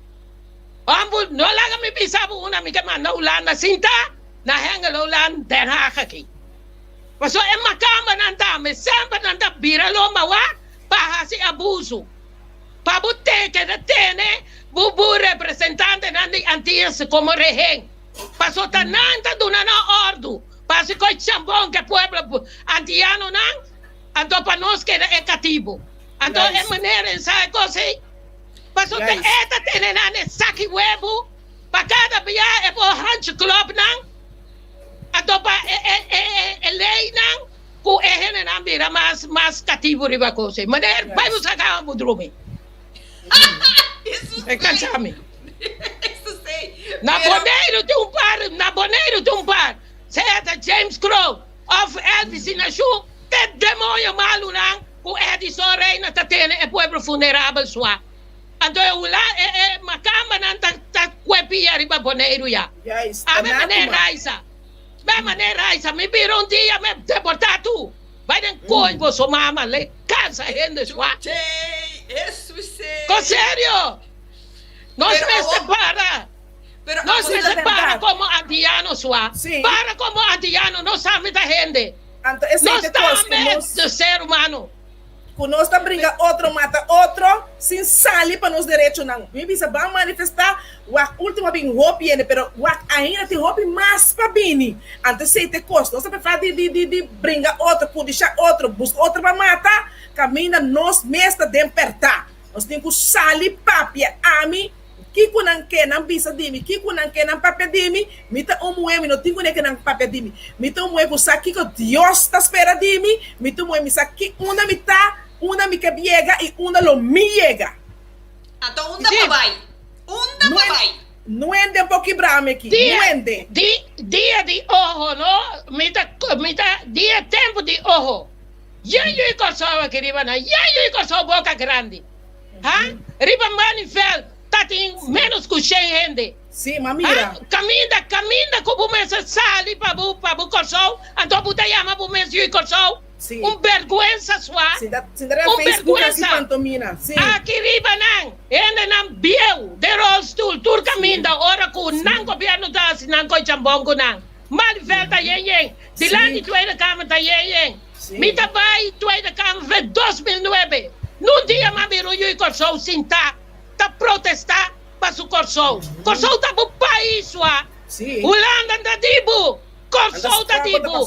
Hombu, no laga mi bisa bo unda mi ke manda Hulanda sinta na Hengelo Land Den Haag aki. Pasobra e makambanan tambe semper nan ta bira lomba wak pa hasi abusu. Pa bo te keda tene bo bo representantenan di Antillas komo rehen. Pasobra ta nan ta duna nan ordu pa hasi koe chambon ke pueblo antiyanonan anto pa nos keda e katibu. Anto e manera en sa e kos ei. Pasobra Juist. e ta tene nan e saki webu pa kada bia e por hanchi klop nan, anto pa e e e e leynan ku e hendenan bira mas mas katibu riba kos ei. Meneer, bai Juist. buska kama bo drumi. Eso E kansa sei. mi. Eso sei. Na Pero Boneiru tin un par, na Boneiru tin un par, sea ta James Kroon of Elvis Sinashu, te demoño malunan Ku Edison Reina ta tene e pueblo funerabel sua. Anto e hula e e makambanan ta ta kue pia riba Boneiru ya. Juist, ta Ame na manera kuma. Raisa. Me manera Raisa mi bira un dia me deporta tu. Bai den koi boso mama le kansa hende sua. Chey, eso sei. Ko serio. Nos Pero mester awor para. pero Nos awor Sí, ta mester para berdad. komo antiano sua. Sí. Para komo antiano nos sami ta hende. Anto esei Nos ta kos ku tambe nos. ta ser humano. Ku nos ta bringa otro mata otro sin sali pa nos derechonan. Mi bisa ban manifestá, wak ultimo a bin hopi hende, pero wak ainda tin hopi mas pa bini. Anto esei ta e kos. Nos ta preferá di di di di bringa otro, kudishá otro, buska otro pa mata, kaminda nos mes ta den pèrtá. Nos tin ku sali papia. Ami. Kiko nan ke nan bisa di mi? Kiko nan ke nan papia di mi? Mi ta un muhé, mi no tin kuné ke nan papia di mi. Mi ta un muhé ku sa kiko Dios ta spera di mi. Mi ta un muhé, mi sa ki unda mi ta, unda mi ke yega i unda lo mi yega. Anto unda pa bai? Unda pa bai? Nuende por kibra mi aki, Dia nuende. di dia di oho no mi ta mi ta dia tempu di oho yen yu i Kòrsou aki riba nan yen yu i Kòrsou boka grandi. Ha? Riba Maniveld ta tin menos ku shen hende. Sí, ma Ha? mira. Kaminda, kaminda ku bo mester sali pa bo, pa bo Kòrsou, anto bo ta yama bo mes yu Kòrsou? Sí. Un bèrgwensa swa. Sinta, sinta riba Un Facebook hasi bèrgwensa. pantomina. Sí. Aki riba nan, hendenan bieu den rolstoel tur kaminda ora ku nan gobièrnu ta hasi nan koi chambon ku nan. Maniveld ta yen yen, dilanti Sí. Tweede Kamer ta yen yen. Sí. Mi ta bai Tweede Kamer fe 2009. Nun dia m'a bira un yu Kòrsou sintá ta protestá pa su Kòrsou. Kòrsou ta bo pais wa. Sí. Hulanda ta di bo. Kòrsou ta di bo.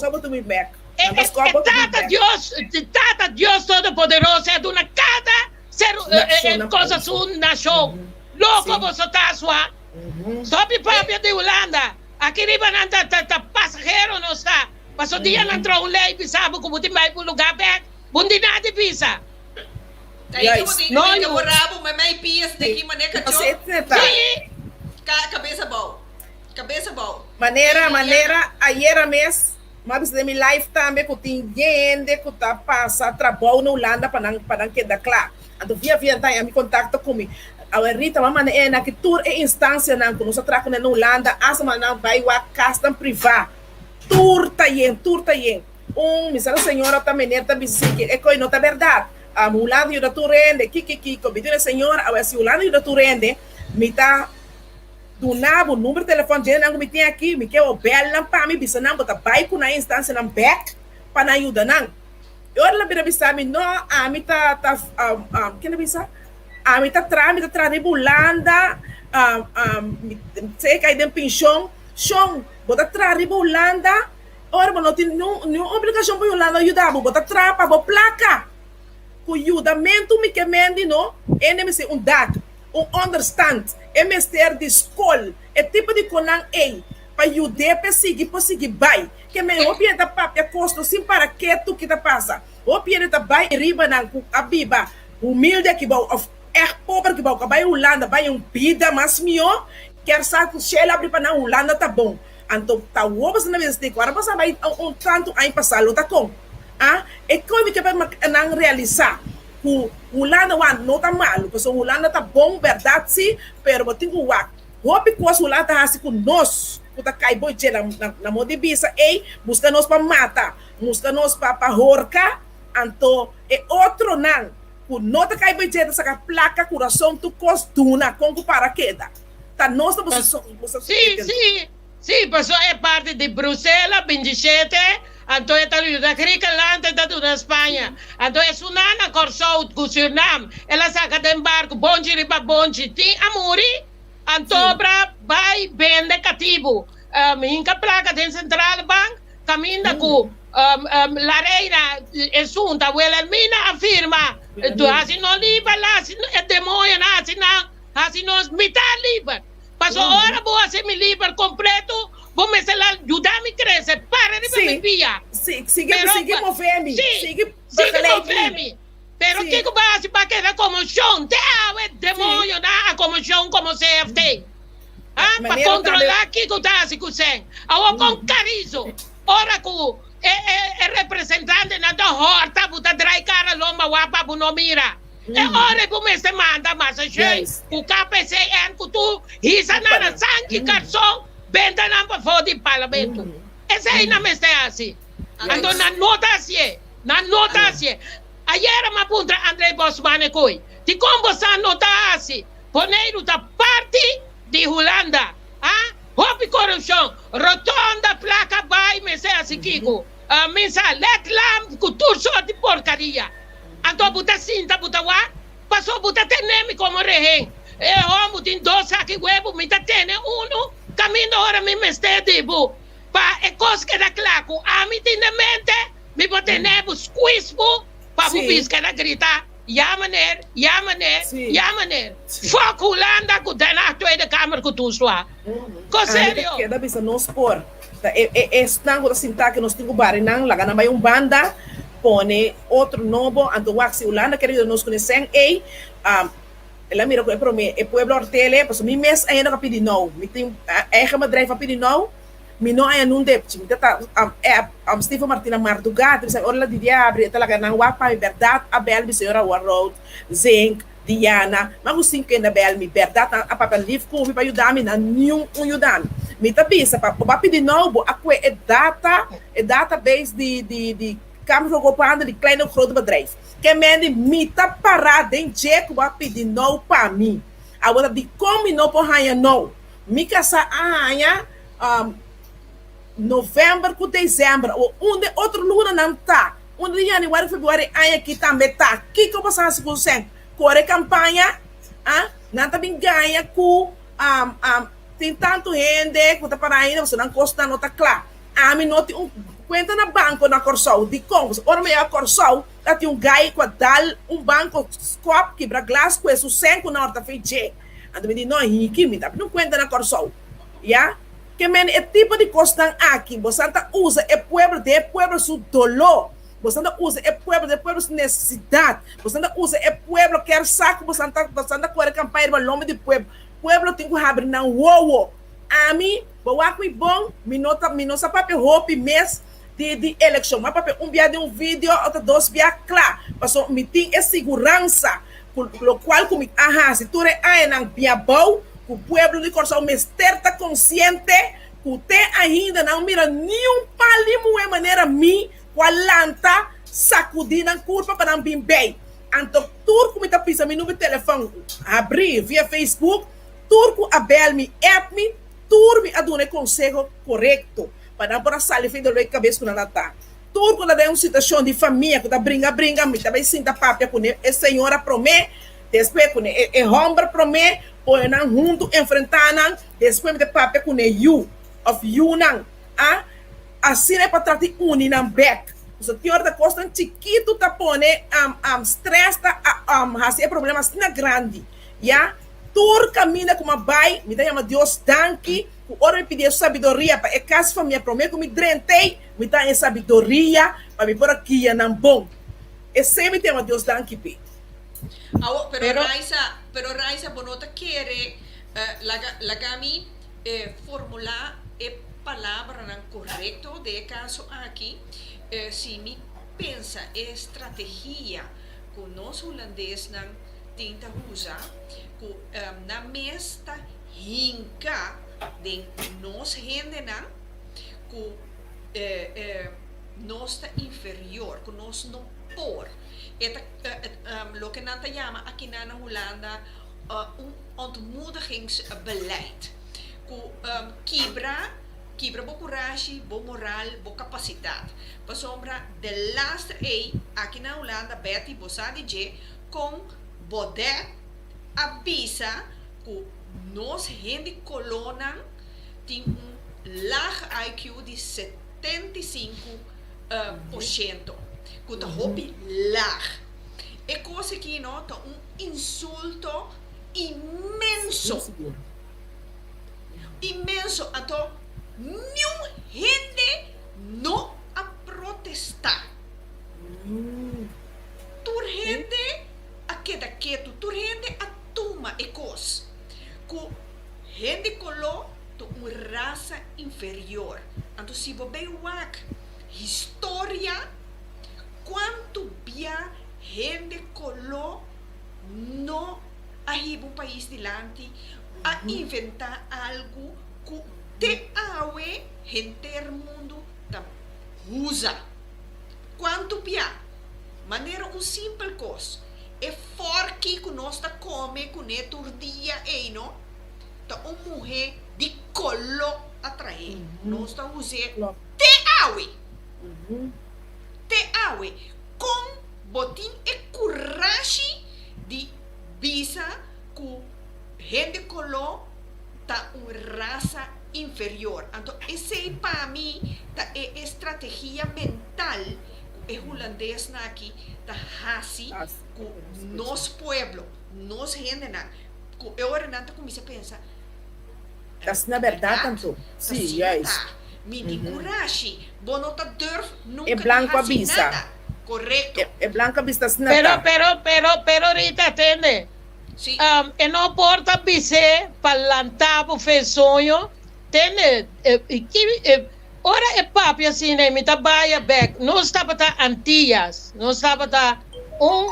E e e Tata Dios, Tata Dios Todopoderoso a duna kada ser e cosa su nashon. Loko boso ta swa. Stop di papia di Hulanda. Aki riba nan ta ta pasahero nos ta. Paso dia nan traha un ley bisa bo ku bo tin bai bo lugar bek, bo no tin nada di bisa. Juist. No yu. Sí. Manera manera ayera mes m'a bisa den mi live tambe ku tin hende ku ta pasa trabou na Hulanda pa nan pa nan keda kla. Anto via via nan ta haña mi kontakto ku mi. Awe Rita m'a manda e nan ki tur e instansianan ku nos a traha kuné na Hulanda asta manda nan bai wak kasnan privá. Tur ta yen, tur ta yen. Un mi sa señora ta meneer ta bisa si e koe no ta berdad. Um, Hulanda yuda tur hende, kiki kiko. Mi di e señora, awe si Hulanda yuda tur hende, mi ta Duna bo number telefòn dje nan ku mi tin aki, mi ke bo bèl nan pa mi bisa nan bo ta bai ku nan instansianan bèk pa nan yuda nan. E ora el a bira bisa mi, no, ami ta, ta, ken a bisa? Ami ta traha, mi ta traha riba Hulanda, mi sea kai den penshon. Shon, bo ta traha riba Hulanda, ora bo no tin niun obligashon pa Hulanda yuda bo, bo ta traha pa bo plaka. Ku yudamentu mi ke mendi no, ende mester un dak, un onderstand, e mester di skol, e tipo di konan ei, pa yud'é p'e sigui por sigui bai. Ke men hopi hende ta papia kos no sin para ketu ki ta pasa. Hopi hende ta bai riba nan ku a biba humilde akibou òf ègt pober akibou ku a bai Hulanda bai un bida mas mihó, kier sa ku shel abri pa nan Hulanda ta bon. Anto ta wobo esnan ta bisa stiko ora bo sa bai un tantu aña pasá lo ta kon. A E koe mi ke pa nan realisá ku Hulanda wak no ta malu, pasobra Hulanda ta bon bèrdat sí, pero bo tin ku wak hopi kos Hulanda ta hasi ku nos ku ta kai bo dje na modo di bisa ei buska nos pa mata, buska nos pa pa horka, anto e otronan ku no ta kai bo dje ta saka plaka, kurason, tur kos duna kon ku para keda ta nos ta buska. Sí, sí. Sí, paso e parti di Brusela 27, anto e ta yuda Griekenland, e ta duna Spaña. Anto esunnan na Kòrsou ku Sürnam, el a saka den barku bonchi riba bonchi, tin a muri, anto bra bai bende katibu. Hinka plaka den Centrale Bank, kaminda ku La Reina esun ta Wilhelmina a firma, hasi no liber, hasi e demoñonan hasi nan, hasi nos mitad liber. Paso ora bo hasi mi liber completo, bo mester la yuda mi crece, para riba mi pia. Sí, sigui, pero, sigui move mi, sí, sigui sigui move mi. Pero sí. Kiko ba hasi pa keda conmocion? Te awe demonio sí. Na a conmocion como CFT. Ah, pa controla kiko ta hasi ku sen. Awo con Carizo, ora ku e, e, e representante nan ta horta, bu ta drai cara lomba wapa bu no mira. E ora ku mester manda masa shei ku KPCN ku tur hisa nan na sanki karson benta nan pafó di parlamento. Esei nan mester hasi. Anto nan no ta hasié. Nan no ta hasié. Ayera mi a puntra André Bosman e koi, dikon bo sa no ta hasi? Boneiru ta parti di Hulanda. Ha? Hopi korupshon. Rotonda plaka bai mester hasi kiko? Mi sa led lamp ku tur sort di porkaria. Anto bo ta sinta bo ta wak? Paso bo ta tene mi komo rehen. E hòmber tin dos saki webu, mi ta tene unu kaminda ora mi mester di bo. Pa e kos keda kla ku ami tin den mente, mi por tene bo, squeeze bo, pa bo bis keda grita, Ya meneer, ya meneer, ya meneer. Fuck Hulanda ku Den Haag Tweede Kamer ku tur swa. Ko Ami ta serio. keda bisa nos por ta e e esnan ku ta sinta ke nos tin ku bari nan laga nan bai un banda pone otro nobo anto wak si Hulanda kere yuda nos ku ne sèn ei el a mira ku e prome e pueblo Ortele pasobra mi mes ainda ku a pidi nou mi tin eigen bedrijf a pidi nou mi no haña nun depchi mi ta ta app Steven Martina mardugá ta bisa ora la Didier abri e ta laga nan wak pa mi bèrdat a bèl mi señora Warroud Zink Diana ma ku sin kende a bèl mi bèrdat nan a papia lif ku mi pa yuda mi nan niun un yuda mi mi ta bisa pa bo a pidi nou bo a kue e data e database di di di Kamer van Koophandel di klein of grote bedrijf ke mende mi ta pará den dje ku bo a pidi nou pa mi awor ta dikon mi no por haña nou mi kasá a haña November ku December o unda e otro lunanan ta, unda di Januari, Februari aña aki tambe ta. Kiko bo sa hasi ku sèn? Kore kampaña? Ah, nan ta bin gaña ku tin tantu hende ku ta para ainda pasobra nan kosnan no ta kla. Ami no tin un kuenta na banko na Kòrsou. Dikon? Pasobra ora mi yega Kòrsou ta tin un gai ku a dal un banko skòp kibra glas ku e su sèn ku nan ora ta fei dje. Anto mi di no hiki mi ta abri un kuenta na Kòrsou. Ya. Ke men e tipo di kosnan aki, bosan ta usa e pueblo den e pueblo su doló, bosan ta usa e pueblo den e pueblo su nesesidat, bosan ta usa e pueblo kier sa ku bosan ta bosan ta kore kampaña riba lomba di pueblo. Pueblo tin ku habri nan wowo. Ami, bo wak mi bon, mi no ta mi no sa papia hopi mes di di elekshon. Mi a papia un bia den un video òf ta dos bia kla, pasobra mi tin e siguransa ku lokual ku mi a hasi tur e añanan bia bou ku pueblo di Kòrsou mester ta konsiente ku te ainda nan mira niun pal di muhé manera mi ku a lanta sakudí nan kurpa pa nan bin bei. Anto tur ku mi ta pisa mi number telefòn habrí via Facebook. Tur ku a bèl mi, app mi, tur mi a duna e konseho korekto pa nan por a sali for di doló di kabes ku nan a ta. Tur ku ta den un situashon di famia ku ta bringa bringa, mi ta bai sinta papia kuné e señora promé, despues kuné e hòmber promé, pone nan huntu enfrentá nan, despues mi ta papia kuné yu òf yunan. A Asina e pa trata di uni nan bek. Pasobra tin ora ta kosnan chikitu ta pone stress ta hasi e problema asina grandi. Ya, tur kaminda ku mi a bai, mi ta yama Dios danki ku ora mi pidi e sabiduria pa e kas famia promé ku mi drent'ei, mi ta haña e sabiduria pa mi por a guia nan bon. Esei mi ta yama Dios danki p'e. Awo, pero Raisa, pero Raisa bo no ta kere laga laga mi formulá e palabranan korekto den e kaso aki, si mi pensa e strategia ku nos hulandesnan tin ta usa, ku nan mes ta hinka den nos hendenan ku nos ta inferior, ku nos no por. E ta loke nan ta yama akinan na Hulanda un ontmoedigingsbeleid ku kibra kibra bo kurashi, bo moral, bo kapasidat. Pasobra de laster ei aki na Hulanda Betty bo sa di dje kon Baudet a bisa ku nos hende kolónan tin un laag IQ di 75 porshento ku ta hopi laag. E kos aki no ta un insulto inmenso. Inmenso. Anto niun hende no a protestá. Tur hende a keda ketu, tur hende a tuma e kos ku hende koló ta un rasa inferior. Anto si bo bay wak historia, kuantu bia hende koló no a hiba un pais dilanti, a inventá algu ku te awe henter mundu ta usa. Kuantu bia? Manera un simpel kos, e fòrki ku nos ta kome kuné tur dia ei no, ta un muhé di koló a trahe. Nos ta us'é te awe. Te awe. Kon bo tin e kurashi di bisa ku hende koló ta un rasa inferior? Anto esei pa mi ta e estrategia mental ku e hulandesnan aki ta hasi ku nos pueblo, nos hendenan, ku e ora nan ta kuminsá pensa, Ta asina bèrdat anto? Ta asina ta. Mi tin kurashi. Bo no ta durf E nunka di blanku a hasi bisa. nada. Korekto. E blanku a bisa ta asina Pero, ta. pero, pero, pero Rita, tende. Sí. E no por ta bis'é pa lantá bo fe soño. Tende, ora e papia asina mi ta baya bek. Nos tabata Antillas, nos tabata un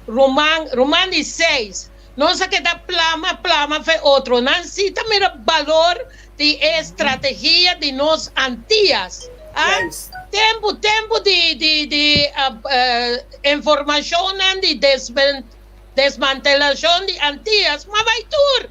ruman, ruman di seis. Nos a keda plama, plama fe otro. Nan si ta mira balor di e strategia di nos Antillas. Ah, tempu, tempu di, di, di informashonnan di desmantelashon di Antillas, ma bai tur,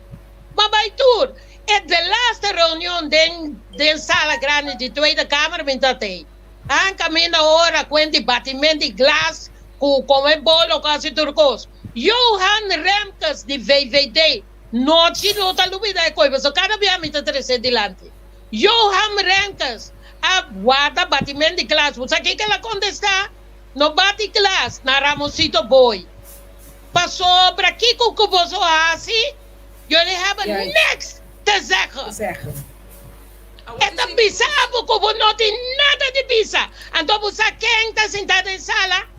ma bai tur. E delaste reunion den den sala grandi di Tweede Kamer mi ta tei. An kaminda ora kuen di batiment di glas ku kome bolo ku hasi tur kos. Johan Remkes di VVD nochi no ta lubida e koi pasobra kada bia mi ta trese dilanti. Johan Remkes a warda batiment di glas. Bo sa kiko el a kontestá? No bati glas na Ramosito Boy. Pasobra kiko ku boso hasi? Jullie hebben niks te zeggen. E ta bisa bo ku bo no tin nada di bisa. Anto bo sa ken ta sinta den sala?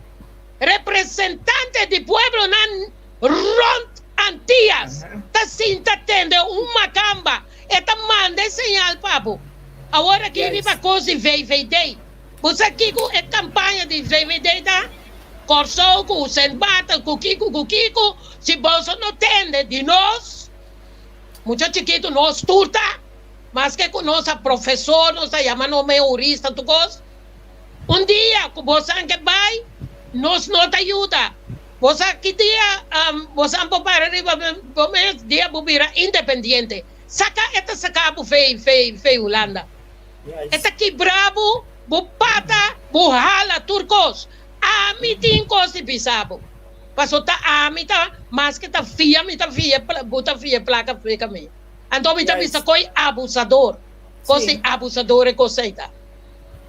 Representante di pueblonan rond Antillas ta sinta tende un makamba. E ta manda e señal pa bo. Awor aki riba kos di VVD. Bo sa kiko e kampaña di VVD ta? Kòrsou ku Sint Maarten ku kiko ku kiko, si boso no tende di nos, mucha chikitu nos tur ta, maske ku nos a profesor, nos ta yama nos mehorista tur kos, un dia ku bosan ke bai, nos no ta yuda. Bo sa ki dia bo san por para riba bo mes dia bo bira independiente. Saka e ta saka bo fei fei fei Hulanda. E ta kibra bo, bo pata, bo hala tur kos. Ami tin kos di bisa bo. Paso ta ami ta maske ta fia mi ta fia bo ta fia plaka feka mi. Anto mi ta bisa koi abusador. Kos di abusador e kos ei ta.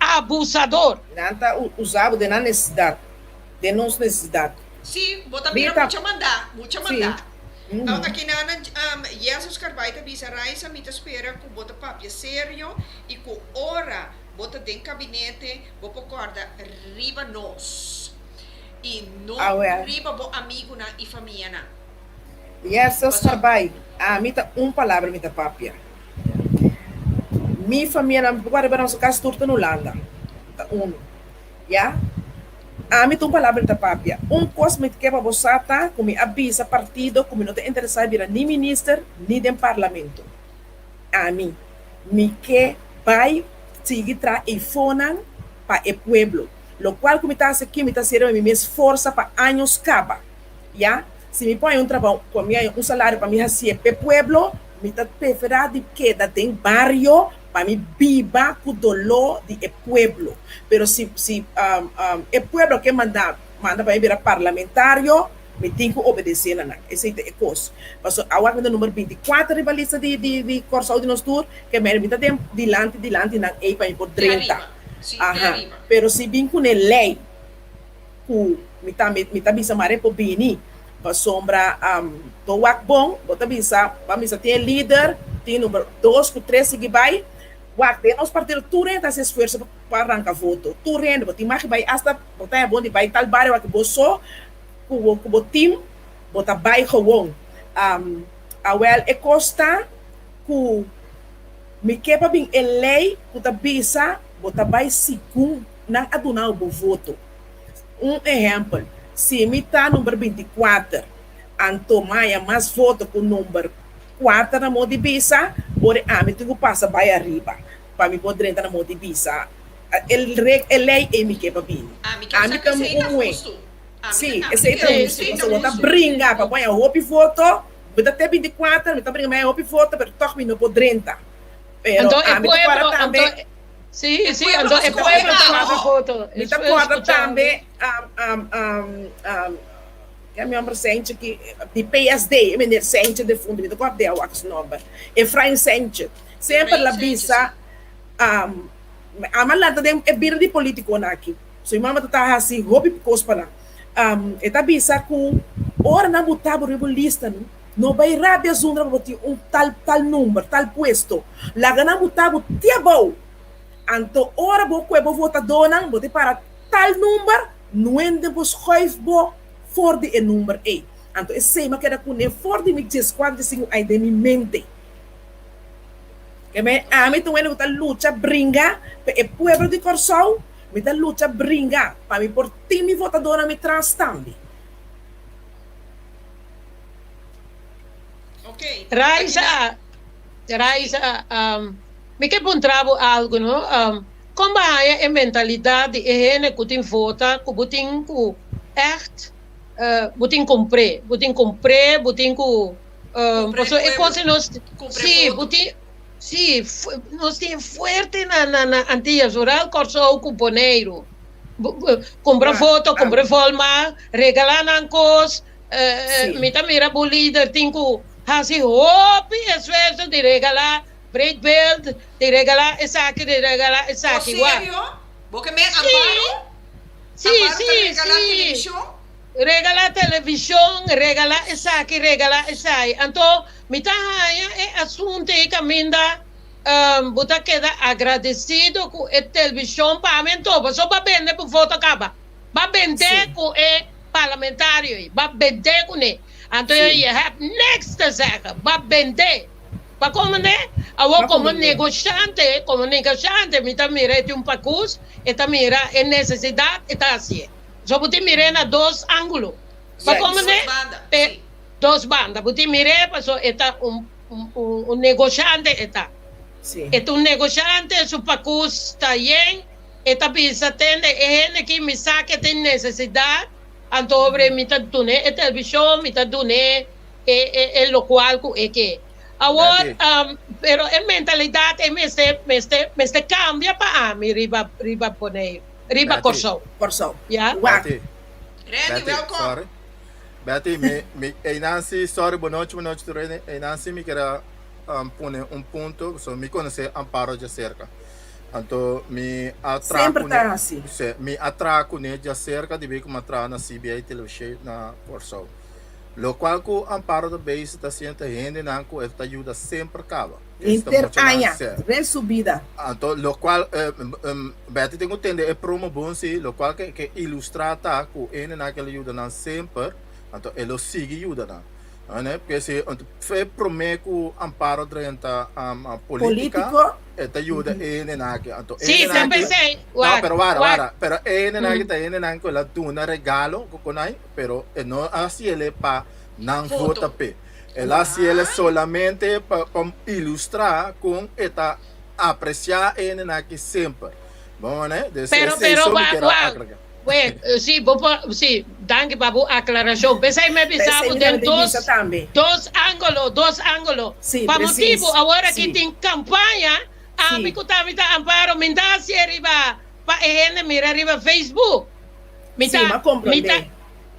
Abusador. Nan ta usa bo den nan nesesidat. Den nos nesesidat. Sí, bo ta mira mucha mandá, mucha mandá. Aki nan Jesus Carbay ta bisa, Raisa, mi ta spera ku bo ta papia serio i ku ora bo ta den kabinete bo por kòrda riba nos i no riba bo amigunan i famianan. Jesus Carbay, Ami ta un palabra mi ta papia. Mi famianan bo kòrda riba nos kas tur ta na Hulanda. Ta unu. Ya. Ami ta un palabra mi ta papia. Un kos mi ke pa bo sa ta ku mi a bisa partido ku mi no ta interesá bira ni minister ni den parlamento. Ami, mi ke bai sigui traha eifonan pa e pueblo. Lokual ku mi ta hasi aki mi ta hasi riba mi mes forsa pa años kaba. Ya. Si mi por haña un trabou ku mi haña un salario pa mi hasié p'e pueblo, mi ta preferá di keda den bario Pa mi biba ku doló di e pueblo. Pero si si e pueblo ke manda manda pa mi bira parlamentario, mi tin ku obedesé na nan. Esei ta e kos. Pasobra awor mi ta number 24 riba lista di di di Kòrsou di nos tur, ke meri mi ta den dilanti dilanti nan ei pa mi por drenta. Aha. Pero si bin kuné lei ku mi tambe mi ta bisa mare por bini pasobra bo wak bon bo ta bisa bo a bisa tin e lider tin number dos ku tres sigui bai wak den nos partido tur hende ta hasi esfuerso pa ranka voto tur hende bo tin mag bai asta bo ta bon di bai tal bario wak bo so ku bo ku bo team bo ta bai gewoon awel e kos ta ku mi ke pa bin e lei ku ta bisa bo ta bai segun Nan a duna bo voto. Un ehèmpel, si mi ta number 24, anto maya mas voto ku number kuater na mo di bisa, ora ami tin ku pasa bai ariba pa mi por drenta na mo di bisa. E e lei ei mi ke pa bini. Ami ta un muhé. Sí, esei ta hustu. Pasobra bo ta bringa pa bo haña hopi voto, mi ta te 24, mi ta bringa mi haña hopi voto, pero tòg mi no por drenta. Pero ami ta kòrda tambe. Sí, sí, anto e pueblo ta haci foto. Mi ta corda tambe ke mi nomber Sentje ki di PSD, e meneer Sentje defunto, mi ta corda di awak su nomber, Efrain Sentje. Semper la bisa, ama lanta den e bida di politiconan aki. So mi mama ta ta haci hopi cos pa nan. E ta bisa cu ora nan buta bo riba un lista no, no bay rabia zundra pa bo tin un tal tal number, tal puesto. Laga nan buta bo te abou. Anto ora bo kue bo votadónan, bo ta para tal number, nuende bo schuif bo for di e number ei. Anto esei mi a keda kuné for di mi dieskuater, diesinku aña den mi mente. Ke men ami ta un hende ku ta lucha bringa pa e pueblo di Kòrsou, mi ta lucha bringa pa mi por tin mi votadónan mi tras tambe. Raisa, Raisa, mi ke puntra bo algu no, kon bo haña e mentalidat di e hende ku tin vota ku bo tin ku ègt bo tin kumpr'é, bo tin kumpr'é, bo tin ku pasobra e kos di nos si bo tin si nos tin fuerte na na Antillas vooral Kòrsou ku Boneiru kumpra voto, kumpra volmacht, regalá nan kos. Mi ta mira bo lider tin ku hasi hopi esfuerso di regalá breedbeeld, di regalá esaki, di regalá esaki. O serio? Bo ke men Amparo? Sí, Amparo ta sí, regalá sí. televishon? Regalá televishon, regalá esaki, regalá esai. Anto mi ta haña e asuntu ei kaminda bo ta keda agradesido ku e televishon pa mi anto pasobra bo a bende bo voto kaba. Ba bende ku e parlamentario ei, ba bende kuné. Anto je hebt niks te zeggen, ba bende. Ba komende? Awor komo negoshante, komo negoshante mi ta mira e tin un pakus, e ta mira e nesesidat, e ta hasié. So bo tin mir'é na dos ángulo. Ba komende? Pe dos banda. Bo tin mir'é paso e ta un un negoshante e ta. E ta un negoshante, su pakus ta yen. E ta bisa, Tende, e hende ki mi sa ke tin nesesidat, Anto obre mi ta dun'é e televishon, mi ta dun'é e e e lokual ku e ke. Awor, pero e mentalidat ei mester mester mester kambia pa ami riba riba Boneiru, riba Kòrsou. Kòrsou. Ya. Wak. Betty. Randy, Betty, welkom. sorry. Betty, mi, mi, ey Nancy, sorry, bonochi, bonochi tur hende. Ey Nancy, mi kier a um, pone un punto, so mi conoce Amparo djacerca. Anto mi a traha Semper kuné, ta hasi. sí, mi a traha kuné djacerca debí ku mi a traha na CBI Televisie na Kòrsou. Lokual ku Amparo ta bezig ta hasiendo ta hendenan ku e ta yuda semper kaba. Esta Henter muchanan aña, se. ren su bida. Anto lokual Betty tin ku tende e promo bon si, lokual ke ke ilustrá ta ku hendenan ke lo yuda nan semper, anto e lo sigui yuda nan. Ane, porque si anto fe promé ku Amparo drenta polítika, Polítiko. e ta yuda e hendenan aki. Anto e Sí, hendenan ta aki, pensé, no, wak, pero wara, wak. wara, pero e hendenan aki ta hendenan ku el a duna regalo ku konai, pero e no a hasiele pa nan Voto. vota p'e. El a hasiele solamente pa pa ilustrá kon e ta apresiá e hendenan aki semper. Bon, ane? Dus Pero, esei pero, so mi wak, kier a wak. agregá. Wait, sí, bo por, sí, danki pa bo aclaracion. P'esei mi a bisa P'esei bo mi den tambe ta dos, bisa tambe. dos angulo, dos angulo. Sí, Pa precies. motibu awor aki Sí. tin campaña, ami Sí. cu ta mi ta Amparo, mi ta hacié riba pa e hende mira riba Facebook. Mi Sí, ta, mi a mi ta, comprende.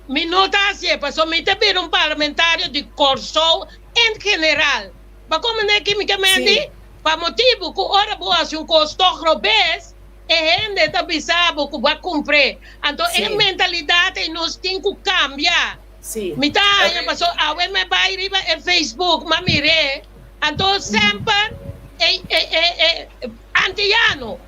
mi no ta hacié pasobra mi ta bira un parlamentario di Corsou en general. Bo a comprende ki mi ke mendi? Sí. Pa motibu cu ora bo haci un cos toch robes, E hende ta bisa bo ku bo a kumpr'é. Anto e mentalidat ei nos tin ku kambia. Mi ta haña paso awe mi bai riba e Facebook m'a mir'é, anto semper e e e antiano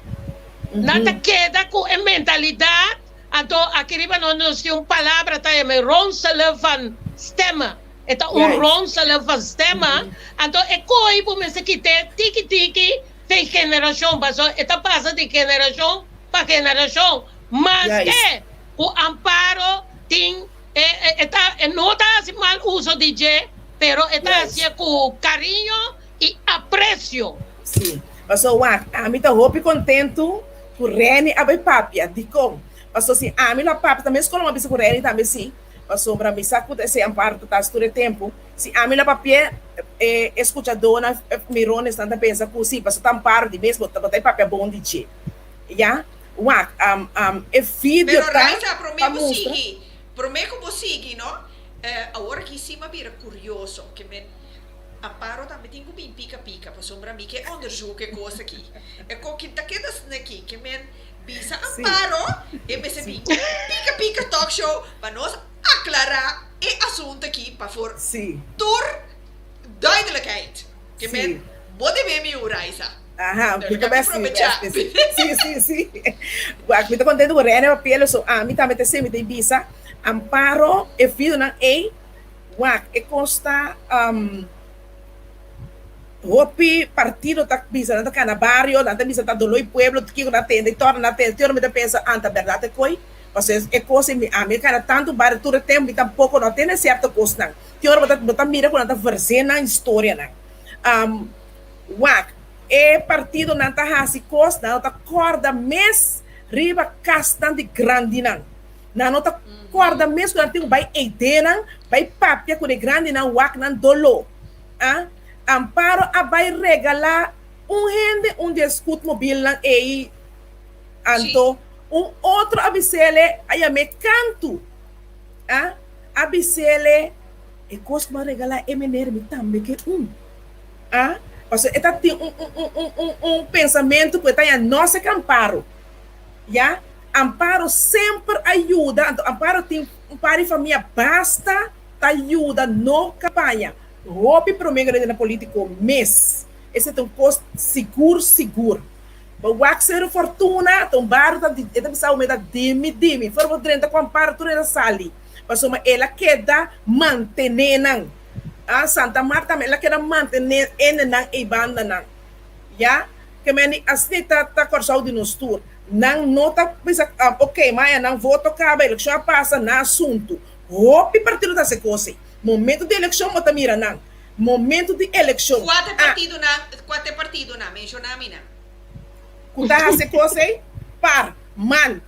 nan ta keda ku e mentalidat, anto aki riba nos nos tin un palabra ta yama ronselen van stemmen, e ta un ronselen van stemmen, anto e koi bo mester kit'é tiki tiki Te generashon paso e ta pasa di generashon pa generashon maske ku Amparo tin e e ta e no ta hasi mal uso di dje pero e ta hasié ku kariño i apresio. Sí, paso wak ami ta hopi kontentu ku Renny a bai papia. Dikon? Paso si ami lo a papia ta mes kon lo a bisa ku Renny tambe si, pasobra mi sa ku ta esei Amparo ta ta hasi tur e tempu. Si ami lo papia, e escuchadornan, e mironesnan ta pensa cu si, pasobra ta amparo di mes, bo ta e papia bon di dje. Ya? Wak, e video Pero ta Raisa, prome pa bo mustra. sigui, prome cu bo sigui, no? Awor aki si m'a bira curioso, ke men Amparo tambe tin cu bin pica pica, pasobra mi ke onderzoek e cos aki. E co ki ta keda asina aki, ke men bisa Amparo, e mester bin pica pica talk show pa nos aclara e asunto aki pa for tur duidelijkheid. Ke men bo debe mi un Raisa. Aha, Pero mi ta mi best probecha. Sí, sí, sí. Wak, mi ta contento cu Rene papia so ami tambe ta semi ta bisa Amparo e videonan ei wak e costa hopi partido ta bisa nan ta cana bario nan ta bisa ta doloi pueblo kico nan tende y torna nan tende te ora mi ta pensa anta berdad e coi Pasobra e kos ei mi ami a kana tantu bario tur e tempu mi tampoko no a tene sierto kosnan. Tin ora bo ta bo ta mira ku nan ta vers'é nan historianan. Wak, e partidonan ta hasi kos, nan no ta kòrda mes riba kasnan di grandinan. Nan no ta kòrda mes ku nan tin ku bai eidenan, bai papia ku e grandinan wak nan doló. A Amparo a bai regalá un hende un di e scootmobielnan ei. Anto un otro a bis'ele, a yam'é kantu, a a bis'ele, E kos ku bo a regalá e meneer, mi tambe ke un. A Pasobra e ta tin un un un un un un pensamentu ku e ta haña nos e ke Amparo. Ya, Amparo semper a yuda, anto Amparo tin un par di famia basta ta yuda no kampaña. Hopi promé ku na polítiko mes. Esei ta un kos sigur sigur. Bo wak Cerro Fortuna ta un bario ta e ta bisa bo meta dimi dimi for bo drenta ku Amparo tur e ta sali pasobra el a keda mantene nan a Santa Marta tambe el a keda mantene ene nan ei banda nan ya ke meni asina ta ta Kòrsou di nos tur nan no ta bisa ok maya nan voto kaba elekshon a pasa nan asuntu hopi partido ta hasi kos ei momento di elekshon bo ta mira nan Momento di elekshon. Kua ta e A. partidonan, kua ta e partidonan? Menshoná mi nan. Ku ta hasi kos ei? Par, man,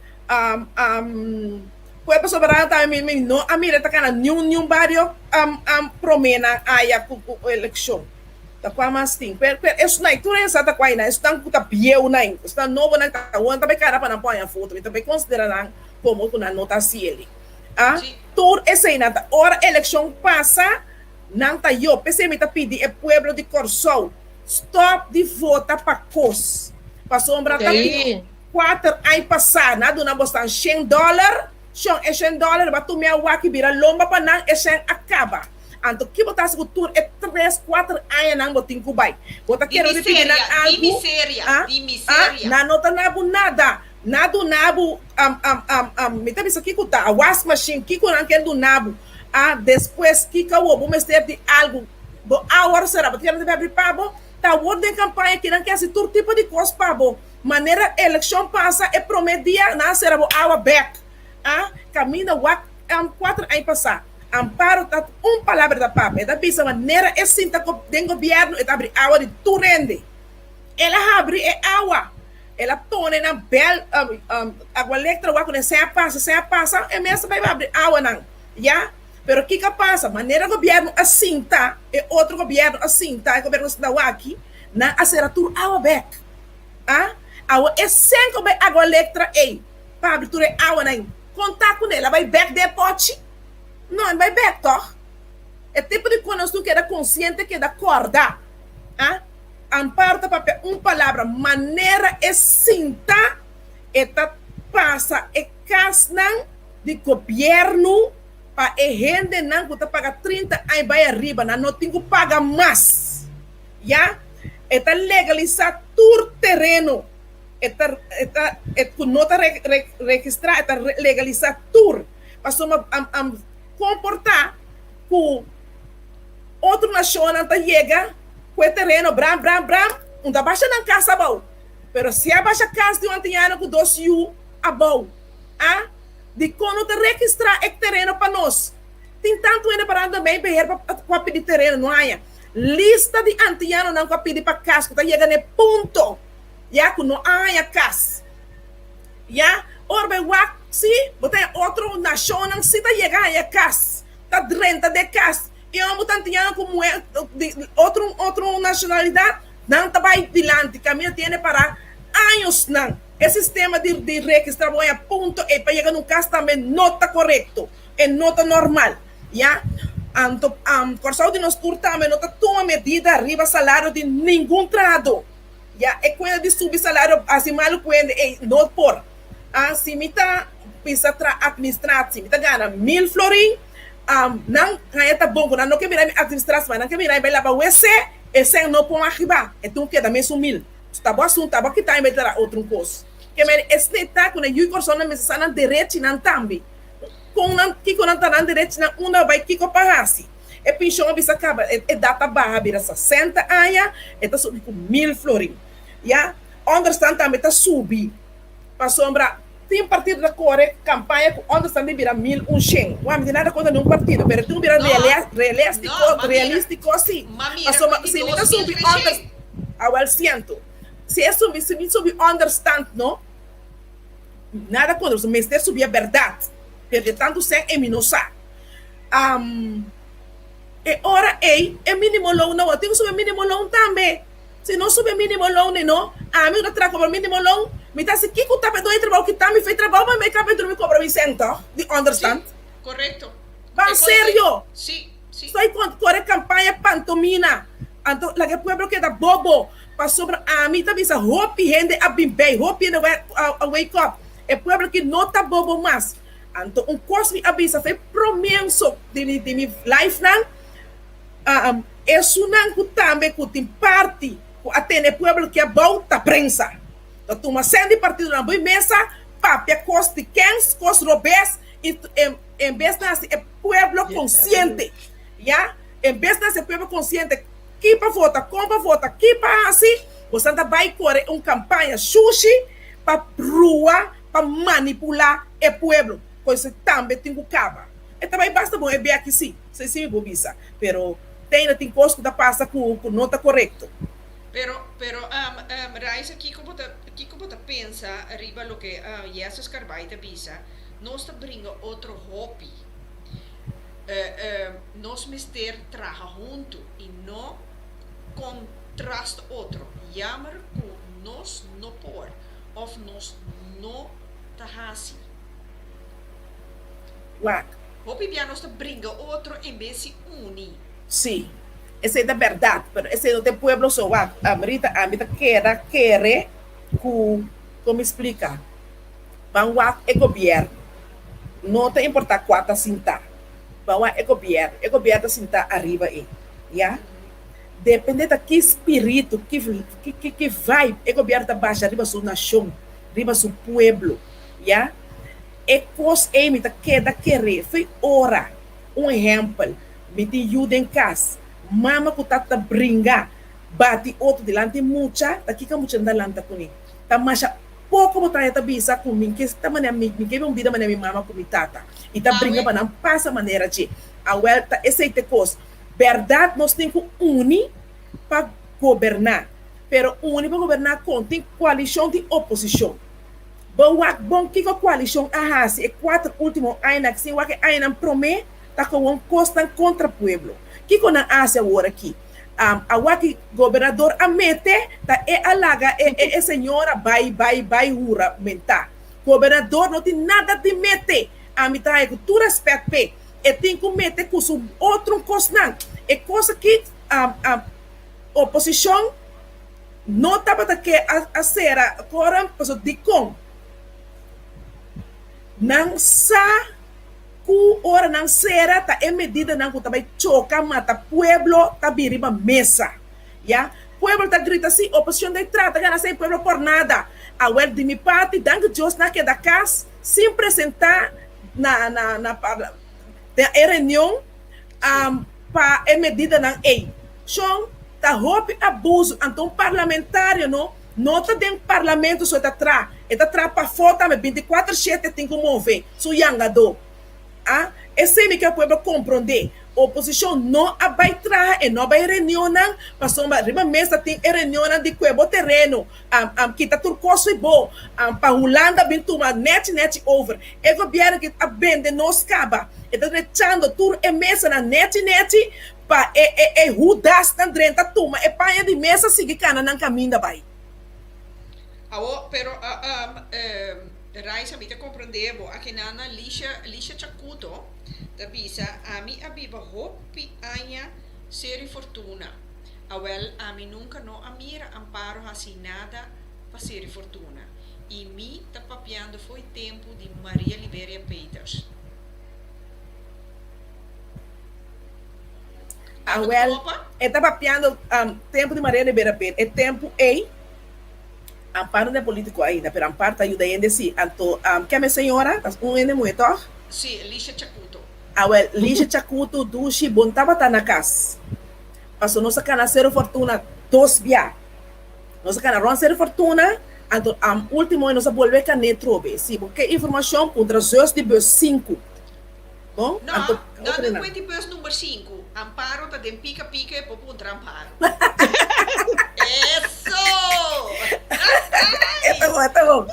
Pueblo Soberano tambe mi mi no a mira ta kana niun niun bario um um prome nan aya ku ku elekshon. Ta kua mas tin? Per per esnan tur esa ta kua einan esnan ku ta bieu nan esnan nobo nan ta awor ta bai kara pa nan por haña voto mi ta bai konsidera nan komo ku nan no ta hasi eli. A tur eseinan ta ora elekshon pasa nan ta yo p'esei mi ta pidi e pueblo di Kòrsou stòp di vota pa kos pasobra ta tin Kuater aña pasá nan a duna bosnan shen dòler, shon e shen dòler bo a tumia wak i bira lomba pa nan, e shen a kaba. Anto ki bo ta hasi ku tur e tres, kuater añanan bo tin ku bai? Bo ta Di kere ripiti nan miseria, di algu? miseria, A? di A? miseria. Nan no ta nabu nada. Nan a duna bo, am, am, am, am, mi ta bisa kiko ta, a wasmashin, kiko nan ker duna bo? A? Despues kiko awor bo mester di algu? Bo awor sera, bo ta kere nan ta bai abri pa bo? Ta awor den kampaña kinan ke hasi tur tipo di kos pa bo. Manera elekshon pasa e prome dia nan a sera bo awa bek. A kaminda wak kuater aña pasá. Amparo ta un palabra ta papia. E ta bisa manera e sinta den gobièrnu e ta abri awa di tur hende. El a habri e awa. El a pone nan bèl Aqualectra wak ku nan sea pasa sea pasa e mes a bai abri awanan ya. Pero kiko a pasa? Manera gobièrnu a sinta e otro gobièrnu a sinta e gobièrnu a sinta awaki nan a sera tur awa bek. A Awa e sen ku bai Agualectra ei pa habri tur e awanan konta kuné el a bai bek den e pochi? No, el bai bek tòg. E tipo di kos nos tur keda konsiente keda kòrda. A Amparo ta papia un palabra manera e sinta e ta pasa e kasnan di gobièrnu pa e hendenan ku ta paga 30 aña bai ariba nan no tin ku paga mas. Ya, e ta legalisá tur tereno, e ta e ta e ku no ta re re registrá, e ta legalisá tur, pasobra am am komportá ku otro nashonnan ta yega ku e tereno bram bram bram, un ta basha nan kas abou, pero si a basha kas di un antiano ku dos yu abou, a dikon no ta registrá e tereno pa nos? Tin tantu hende parando mei beher pa ku a pidi tereno no haña. Lista di antianonan ku a pidi pa kas ku ta yega na e punto ya ku no a haña kas. Ya ora bai wak si bo ta haña otro nashonnan si ta yega haña kas, ta drenta den kas i ora bo ta antiano ku muhé di otro otro nashonalidat nan ta bai dilanti kaminda tiene para añosnan. E sistema di di registra bo haña punto ei pa yega na un kas tambe no ta korekto. E no ta normal, ya. Anto Kòrsou di nos tur tambe no ta tuma medida riba salario di ningun trahadó, ya. E kuenda di subi salario hasi malu kuende ei no por. Si mi ta bisa traha administratie mi ta gana mil florin, nan haña ta bon ku nan no ke mira mi administratie ma nan ke mira mi bai laba wc, esei no por ahiba, e tin ku keda mesun mil. Ta bo asuntu, ta bo kita mi bai traha otro kos. Ke meri esei ta ku nan yu Kòrsou nan mester sa nan derechinan tambe. Kon nan, kiko nan ta nan derechinan, unda bai, kiko pa hasi. E penshon a bisa kaba, e edat ta baha bira 60 aña, e ta subi ku mil florin. Ya, onderstand tambe ta subi, pasobra tin partido ta kore kampaña ku onderstand di bira 1100. Wak, mi tin nada kontra niun partido, pero tin ku bira realestiko, realistiko si. Pasobra si mi ta subi onderstand, awel siento, si e subi, si mi subi onderstand no, Nada kontra su mester subi e bèrdat, pero di tantu sèn e mi no sa. E ora ei e minimo loon no tin ku subi e minimo loon tambe. Si no subi e minimo loon ei no, ami ku ta traha kobra minimo loon, mi ta hasi kiko ta pa e doño di trabou kita mi fe trabou pa mi kaba mi kobra mi sèn tòg di ònderstant. Korekto. Ban serio. Sí, sí. Estoy kore kampaña pantomina. Anto laga e pueblo keda bobo. Pasobra ami ta bisa hopi hende a bin bei, hopi hende a wake up. E pueblo aki no ta bobo mas. Anto un kos mi a bisa for e promenso di mi di mi life nan, esunnan ku tambe ku tin parti ku a tene e pueblo aki abou ta prensa. Ta tuma sèn di partidonan bo i mesa papia kos di kens, kos robes i en bes di hasi e pueblo konsiente. Ya, en bes di hasi e pueblo konsiente. Ki pa vota, kon pa vota, ki pa hasi, bosan ta bai kore un kampaña shushi pa brua, pa manipulá e pueblo. Ku esei tambe tin ku kaba. E ta bai basta bon e beki si, esei si mi por bisa, pero te ainda tin kos ku ta pasa ku ku no ta korekto. Pero, pero, Raisa, kiko bo ta, kiko bo ta pensa riba loke Jesses Carbay ta bisa? Nos ta bringa otro hopi. Nos mester traha huntu i no kontrast otro. Jammer ku nos no por òf nos no ta hasi. Wak. Hopi bia nos ta bringa otro en bes di uni. Sí, esei ta bèrdat, pero esei no ta e pueblo so. Wak, Rita, ami ta keda kere ku, kon mi splika? Ban wak e gobièrnu. No ta importá kua ta sintá. Ban wak e gobièrnu. E gobièrnu ta sintá ariba ei. Ya. Depende ta ki spiritu, ki ki ki vibe e gobièrnu ta basha riba su nashon, riba su pueblo. Ya. E kos ei mi ta keda keré fo'i ora. Un ehèmpel, mi tin yu den kas, mama ku tata ta bringa, bati otro dilanti mucha, ta kiko mucha nan ta lanta kuné? Ta masha Poko bo traha ta bisa ku mi ke ta manera mi mi ke un bida manera mi mama ku mi tata i ta bringa pa nan pasa manera dje. Awel ta esei te kos. Bèrdat nos tin ku uni pa goberná. Pero uni pa goberná kon? Tin koalishon tin oposishon. Bo wak bon kiko koalishon a hasi e kuater ultimo añanan sin wak e añanan promé ta kowon kosnan kontra pueblo. Kiko nan a hasi awor aki? Awaki gobernador a mete ta e a laga e e e señora bai bai bai hura menta. Gobernador no tin nada di mete. Ami ta haya ku tur respet p'e. E tin ku mete ku su otro kosnan. E kos aki oposishon no tabata ke a sera koran pasobra dikon? Nan sa. Ku ora nan sera ta e medidanan ku ta bai choka mata pueblo ta bin riba mesa. Ya, pueblo ta grita si, oposishon ta trata gana sa e pueblo por nada. Awel di mi parti danki Dios nan a keda kas sin presenta na na na parla den e reunion pa e medidanan ei. Shon, ta hopi abuso anto un parlamentario no no ta den parlamento so e ta tra, e ta tra pafó tambe bintikuater shete tin ku move su yangadó. A Esei mi ke pueblo komprondé. Oposishon no a bai traha e no a bai reunionnan pasobra riba mesa tin e reunionnan di kue bo tereno, kita tur kos ui bo, pa Hulanda bin tuma nechi nechi over. E gobièrnu ki a bende nos kaba e ta drechando tur e mesanan nechi nechi pa e e e Hudasnan drenta tuma e paña di mesa sigui kana nan kaminda bai. Awo, pero Raisa mi ta comprende bo akinana Lisha Lisha Chacuto ta bisa ami a biba hopi aña Seri Fortuna awel ami nunca no a mira Amparo haci nada pa Seri Fortuna y mi ta papiando fo'i tempo di Maria Liberia Peters. Awel e ta papiando tempo di Maria Liberia Peters e tempo ey. Amparo no e politico ainda, pero Amparo ta yuda hende si. Anto, ken e señora? Ta un hende muhe toch? Si, Lisha Chacuto. Awel, Lisha Chacuto, dushi, bon tabata na cas. Paso nos a cana Cerro Fortuna dos bia. Nos a cana rond Cerro Fortuna, anto ultimo nos a bolbe can'e trobe. Si bo ke informacion, puntra zus di bus sinku. Bon, No, anto no otro den nan. cuenti bus number sinku. Amparo ta den pica pica e por puntra Amparo. Eso! E ta bon, e ta bon.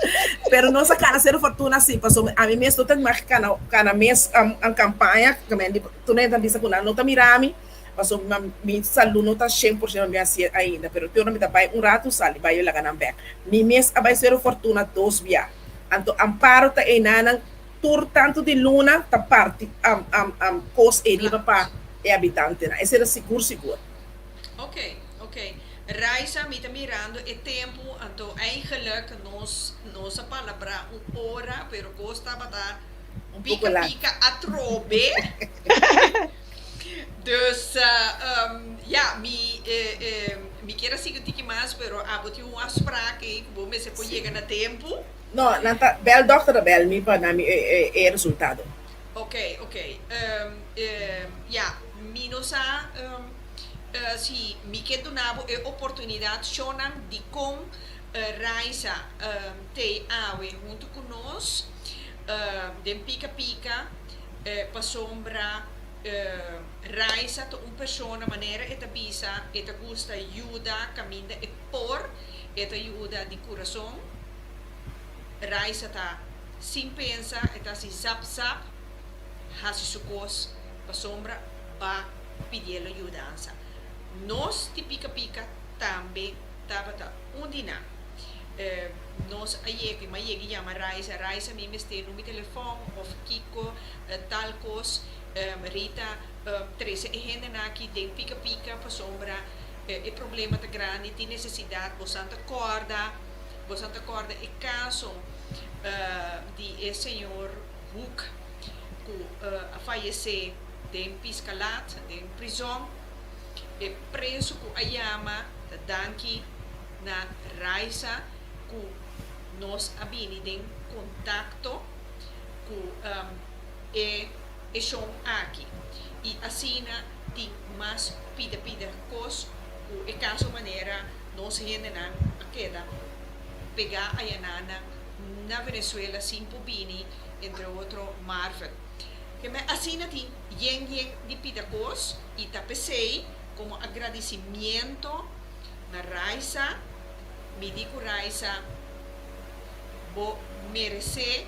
Pero nos a cana Cerro Fortuna si, pasobra ami mes no ta mag cana, cana mes an campaña, tur hende ta bisa cu nan no ta mira mi, pasobra mi salud no ta shen por shen mi hacié ainda, pero te ora mi ta bay un rato sali bay laga nan bek. Mi mes a bay Cerro Fortuna dos bia. Anto Amparo ta einanan Tur tantu di luna ta parti kos ei riba pa e habitantenan. Esei ta sigur sigur. Ok, ok. Raisa, mi ta mirando e tempu, anto eigenlijk nos nos a palabrá un ora, pero kos tabata Un poko pika lat. pika atrobe. Dus, ya, mi mi kier a sigui un tiki mas, pero abo tin un afspraak ei ku bo mester por yega na tempu. No, nan ta bel dokter ta bel mi pa nan mi e resultado. Ok, ok. Ya, mi no sa si mi ke duna bo e oportunidat shownan dikon Raisa t'ei awe huntu ku nos den Pika Pika pasobra Raisa ta un persona manera e ta bisa e ta gusta yuda kaminda e por, e ta yuda di kurason. Raisa ta. Sin pensa e ta hasi zap zap, hasi su kos pasobra ba pidielo yudansa. Nos di Pika Pika tambe tabata un di nan. Nos a yega, mi a yega yama Raisa, Raisa mi mester nu mi telefòn of kiko tal kos, Rita trese e hendenan aki den Pika Pika pasobra e problema ta grandi, tin nesesidat, bosan ta kòrda, bosan ta kòrda e kaso di e señor Hoek ku a fayesé den Piskalat, den prizòn, e preso ku a yama ta danki na Raisa ku nos a bini den kontakto ku e eshon aki i asina tin mas pida pida kos ku e kaso manera nos hendenan a keda pegá ayananan na Venezuela sin por bini entre otro Marvin. Keme asina tin yen yen di pida kos i ta p'esei komo agradisimiento na Raisa mi di ku Raisa bo meresé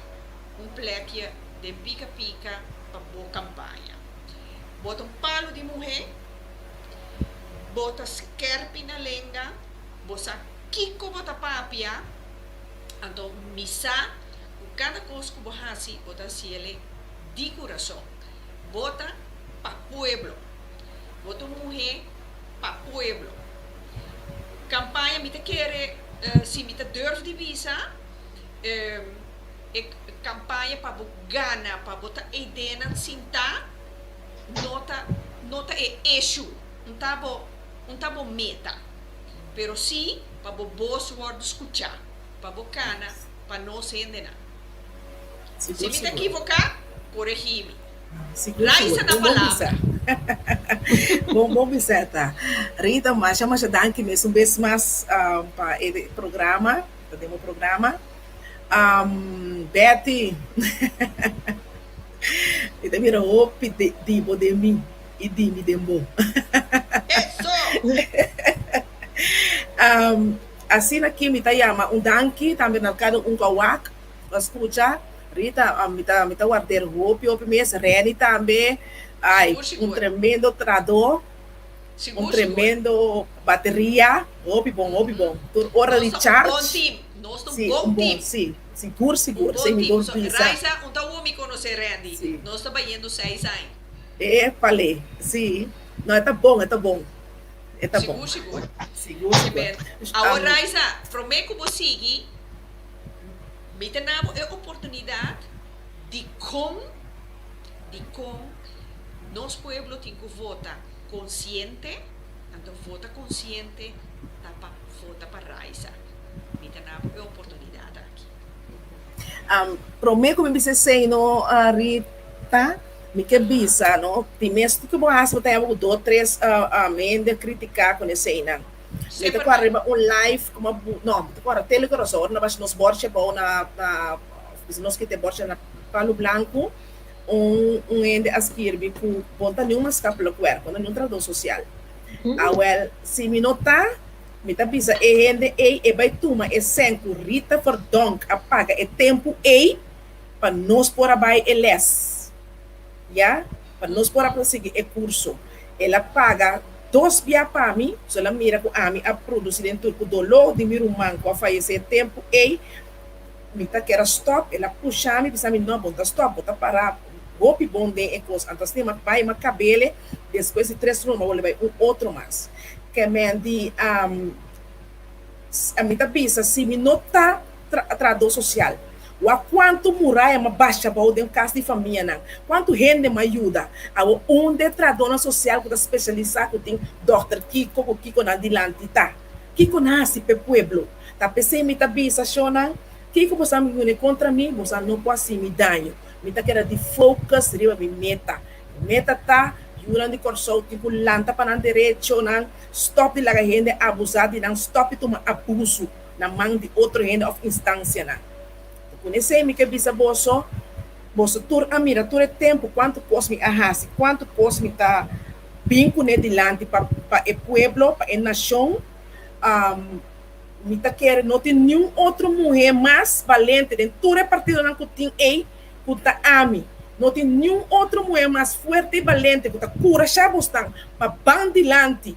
un plekje den pika pika pa bo kampaña. Bo ta un palu di muhé, bo ta skerpi na lenga, bo sa kiko bo ta papia, anto mi sa ku kada kos ku bo hasi bo ta hasiele di kurason. Bo ta pa pueblo. Bo ta un muhé pa pueblo. Kampaña mi ta kere si mi ta durf di bisa e kampaña pa bo gana, pa bo ta eidenan sintá no ta no ta e issue, un ta bo un ta bo meta, pero si pa bo bos wòrdu skuchá, pa bo kana pa nos hendenan. Si Sigur, mi ta sigur. kivoká, koregí mi. Sigur, Raisa sigur. na Bon, bon palabra. bisa. Bon, bon bisa ta. Rita, masha, masha danki mes un bes mas um, pa e programa, pa den bo programa. Um, Betty, mi ta mira hopi di, di bo den mi i di mi den bo. Eso! Um, asina ki mi ta yama un danki tambe na kada un ku a wak, ku a skucha. Rita, um, mi ta, mi ta warder hopi, hopi mes. Renny tambe, ai, Sigur, un sigur. tremendo trahadó, un Sigur, sigur. tremendo bateria. Hopi bon, hopi bon. Tur ora Nos di ta un bon charge. team. Nos ta un Sí, bon un bon, team. sí. Sigur, Un sigur. bon Esei mi team. por So, bisa. Raisa, un ta wou mi konosé Randy. Sí. Nos ta bayendo seis aña. Epale, sí. No, e ta bon, e ta bon. E ta bon. Sigur, sigur. Sigur, sigur. Amen. Awor, Um, Raisa, promé ku bo sigui, mi ta na bo e oportunidat di kon, di kon nos pueblo tin ku vota konsiente, anto vota konsiente ta pa vota pa Raisa. Mi ta na bo e oportunidat aki. Um, promé ku mi bisa esei no, uh, Rita, mi ke bisa no, di mes ku bo hasi bo ta heba ku do tres uh, uh, mende kritiká ku eseinan. Mi ta Semper kòrda bai. riba un live kuma bu, no, mi ta kòrda Tele Corazon, ora no bashi nos bòrchi abou na, na, bisa nos kita e bòrchi na Palu Blanku, un, un hende a skirbi ku bo no ta niun maskapula kuèrp, bo no ta niun trahadó sosial. Awèl, si mi no ta, Mi ta bisa e hende ei e bai tuma e sèn ku Rita Verdonk a paga e tempu ei pa nos por a bai e lès. Ya, pa nos por a prosegui e kurso. El a paga dos bia pa mi, so el a mira ku ami a produsi den tur ku doló di mi ruman ku a fayesé e tempu ei. Mi ta kera stòp, el a pusha mi bisa mi, no, bo no ta stòp, bo ta para hopi bon den e kos. Anto asina mi a bai, mi a kab'el, despues di tres luna mi a bolbe bai un otro mas. Ke men di, mi ta bisa si mi no ta trahadó sosial, wak kuantu muraya mi a basha abou den kas di famianan, kuantu hende mi a yuda. Awor unda e trahadónan sosial ku ta spesialisá ku tin dòkter kiko ku kiko nan dilanti ta? Kiko nan hasi p'e pueblo? Ta p'esei mi ta bisa shonnan, Kiko boso a ngune kontra mi, boso a no por hasi mi daño. Mi ta keda di focus riba mi meta. Mi meta ta, yunan di Kòrsou tin ku lanta pa nan derechonan, stòp di laga hende abusá di nan, stòp di tuma abusu na man di otro hende òf instansianan. Ta ku esei mi ke bisa boso, boso tur a mira tur e tempu kuantu kos mi a hasi, kuantu kos mi ta bin kuné dilanti pa pa e pueblo, pa e nashon. Mi ta kere no tin niun otro muhé mas balente den tur e partidonan ku tin ei ku ta ami. No tin niun otro muhé mas fuerte i balente ku ta kurashá bosnan pa ban dilanti.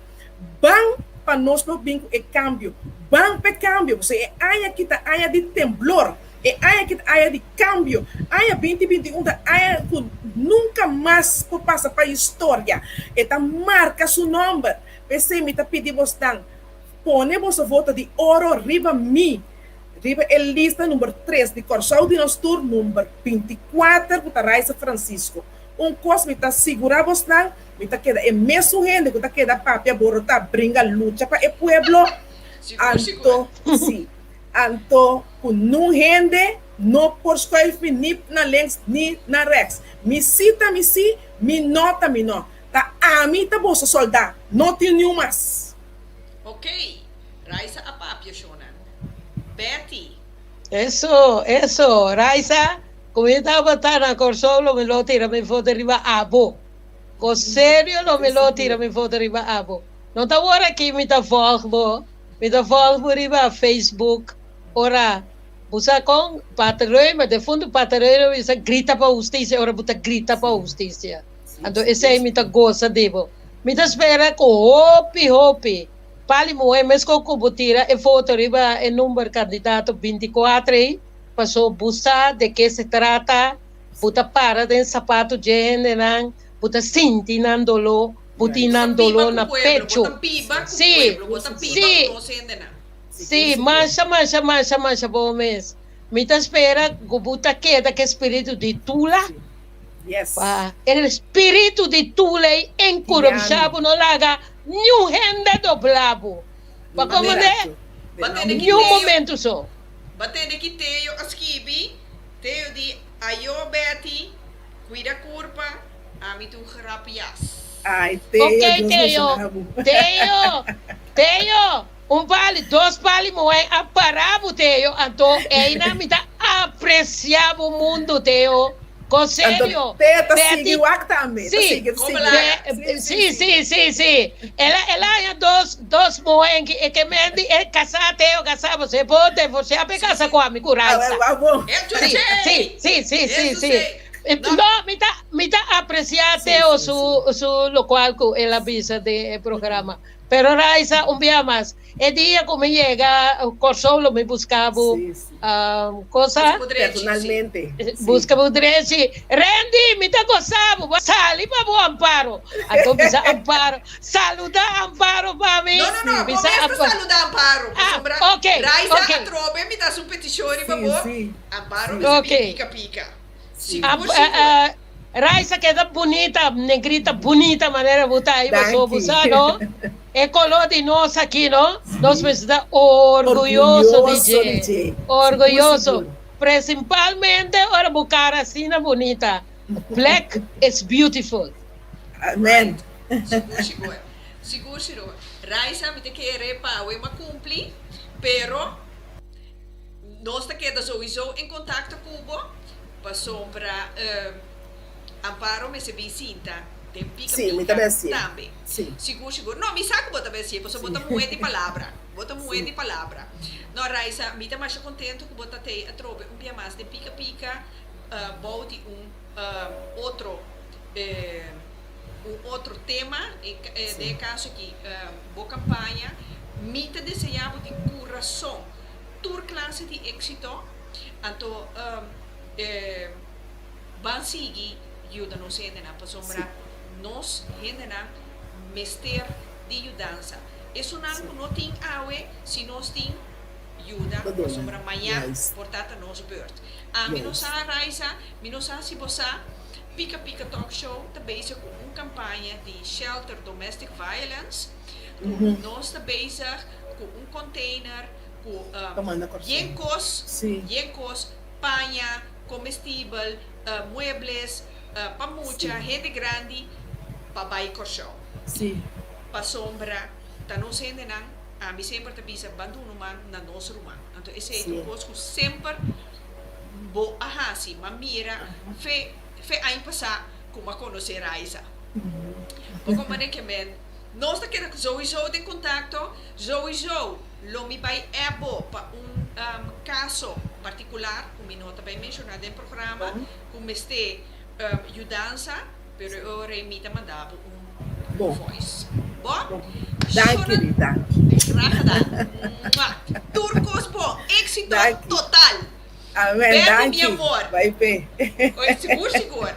Ban pa nos lo bin ku e kambio. Ban pa e kambio, pasobra e aña aki ta aña di temblor. E aña aki ta aña di kambio. Aña binti 21 ta aña ku nunka mas por pasa pa historia. E ta marka su nòmber. P'esei mi ta pidi bosnan, Pone boso voto di oro riba mi, riba e lista number tres di Kòrsou di nos tur, number 24 ku ta Raisa Francisco. Un kos mi ta sigurá bosnan, mi ta keda e mesun hende ku ta keda papia borotá, bringa, lucha pa e pueblo, anto si, anto ku nun hende no por skuif mi ni na links ni na rèks. Mi si ta mi si, mi nò ta mi nò. Ta ami ta boso soldá, no tin niun mas. Ok, Raisa a papia shonan. Betty. Eso, eso, Raisa, ku mi tabata na Kòrsou lo mi lo tira mi foto riba abo. Ko serio lo mi lo tira mi foto riba abo. No ta wor aki mi ta vòlg bo, mi ta vòlg bo riba Facebook ora bo sa kon Pater Römer, defuntu Pater Römer bisa grita pa hustisia ora bo ta grita pa hustisia. Anto esei mi ta gosa di bo. Mi ta spera ku hopi hopi pali muhé meskos ku bo tira e foto riba e number kandidato 24 ei, paso bo sa de ke se trata, bo ta para den sapato dje hendenan, bo ta sinti nan doló, bo tin nan doló na pecho. Sí, sí, sí, masha masha masha masha bon mes. Mi ta spera ku bo ta keda ku e spiritu di Tula. Yes. Pa e spiritu di Tuley enkurabsha bo no laga niun hende dobla bo. Pa komo ne? Niun momento so. Ba tende ki Teo a skibi, Teo di, Ayo Betty, kuida kurpa, ami tu grapias. Ay Teo, Ok Dios Teo, benshoná bo. Teo, Teo, un pali, dos pali moai a para bo Teo, anto einan mi ta aprecia bo mundo Teo. Con Anto serio, Teo ta sigui Betty, wak tambe, ta sí, sigui, ta Como sigui. laga? Sí, sí, Sí, sí. sí, sí, sí. El a, el a haña dos, dos muhé ki e ke men di e kasá Teo kasá bo se por divorsiá p'e Sí, kasa sí. ku ami ku A wer, Raisa. wak bon. E Sí, sí, chuchey! sí, sí, sí, Eso sí. sí. No, No, mi ta, mi ta apresiá Sí, Teo sí, su, sí. su lokual ku el a bisa den e programa. Pero Raisa, un bia mas, e dia ku mi yega Kòrsou lo mi buska bo Sí, sí. cosa. Buska bo drechi, sí. Personalmente, sí. Buska bo drechi. Randy, mi ta gosa bo, bo a sali pa bo Amparo. Anto bisa Amparo, saluda Amparo pa mi. No, no, no, bo Bisa mes ta Amparo. saluda Amparo, Ah, pasobra ok, Raisa ok. atrobe mi ta haci un peticion riba Sí, bo, sí. Amparo Sí. mester Ok. bin pica pica. Sí. Sigur, sigur. Raisa keda bunita, negrita bunita manera bo ta ahí paso bo Danki. sa no, e color di nos aki no, nos mester ta orguyoso di Orguyoso di dje, dje. Sigur, orguyoso, sigur. principalmente ora bo cara asina bunita, black is beautiful. Amen. Right. Sigur, sigur. Sigur, sigur. Raisa, mi ta kere pa awe m'a cumpli, pero Nos ta keda souiso en kontakto ku bo pasobra Amparo mester bin sinta den pika Sí, mi ta pika bestié. tambe. Sí. Sigur sigur. No, mi sa ku bo ta bestié pasobra bo ta muhé di palabra. Bo ta muhé Sí. di palabra. No, Raisa, mi ta masha kontentu ku bo ta tei atrobe un bia mas den pika pika bou di un otro un otro tema, den e kaso aki bo kampaña. Mi ta deseá bo di kurason. Tur klase di éksito, anto ban sigui yuda nos hendenan, pasobra nos hendenan mester di yudansa. Esunnan ku no tin awe, si nos tin, yuda, pasobra mañan por ta ta nos beurt. Ami no sa, Raisa, mi no sa si bo sa, Pika Pika Talk Show ta bezig ku un kampaña di Shelter Domestic Violence, ku nos ta bezig ku un container ku yen kos, yen kos, paña, comestibel, muebles, pa mucha, hende grandi pa bai Kòrsou. Pasobra ta nos hendenan, ami semper ta bisa ban duna un man na nos ruman. Anto esei ta un kos ku semper bo a hasi. M'a mira fe fe aña pasá ku m'a konosé Raisa. Bo komprende ke men. Nos ta keda souiso den kontakto, souiso lo mi bai app bo pa un kaso partikular ku mi no ta bai menshoná den programa ku mester yudansa, pero e ora ei mi ta manda bo un voice. Bo? Danki Rita. Graag gedaan. Mua. Tur kos bon. Éxito total. Amen. Betty, Danki. mi amor. Bai pe. Oye, sigur sigur.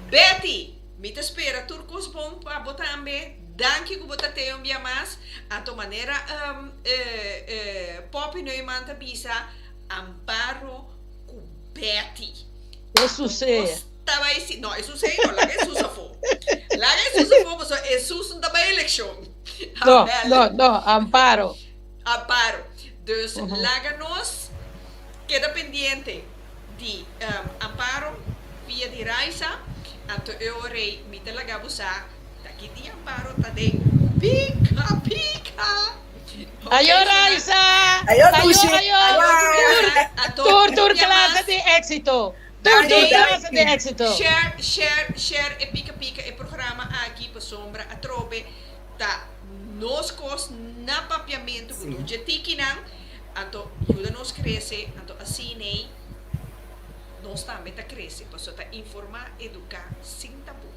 Betty, mi ta spera tur kos bon pa bo tambe. Danki ku bo ta tei un bia mas. Anto manera Poppy Neuman ta bisa, Amparo ku Betty. Hesus Anto sea. kos ta bai si, no, Hesus ei no, laga Hesus afó. Laga Hesus afó pasobra Hesus no ta bai elekshon. No, Awel. no, no, Amparo. Amparo. Dus laga nos keda pendiente di Amparo via di Raisa. Anto e ora ei mi ta laga bo sa ta ki dia Amparo ta den Pika Pika. Ok, Ayo Shona. Raisa! Ayo Ayo, Dushi! ayo! Ayo Tur, Dushi! Anto tur, un tur bia klase mas. di éxito! Tur, tur Hey, klase di éxito! share, share, share e Pika Pika e programa aki pasobra atrobe ta nos kos na papiamentu ku tur dje tikinan, anto yuda nos krese, anto asin'ei nos tambe ta krese, pasobra ta informá, eduká sin tabú.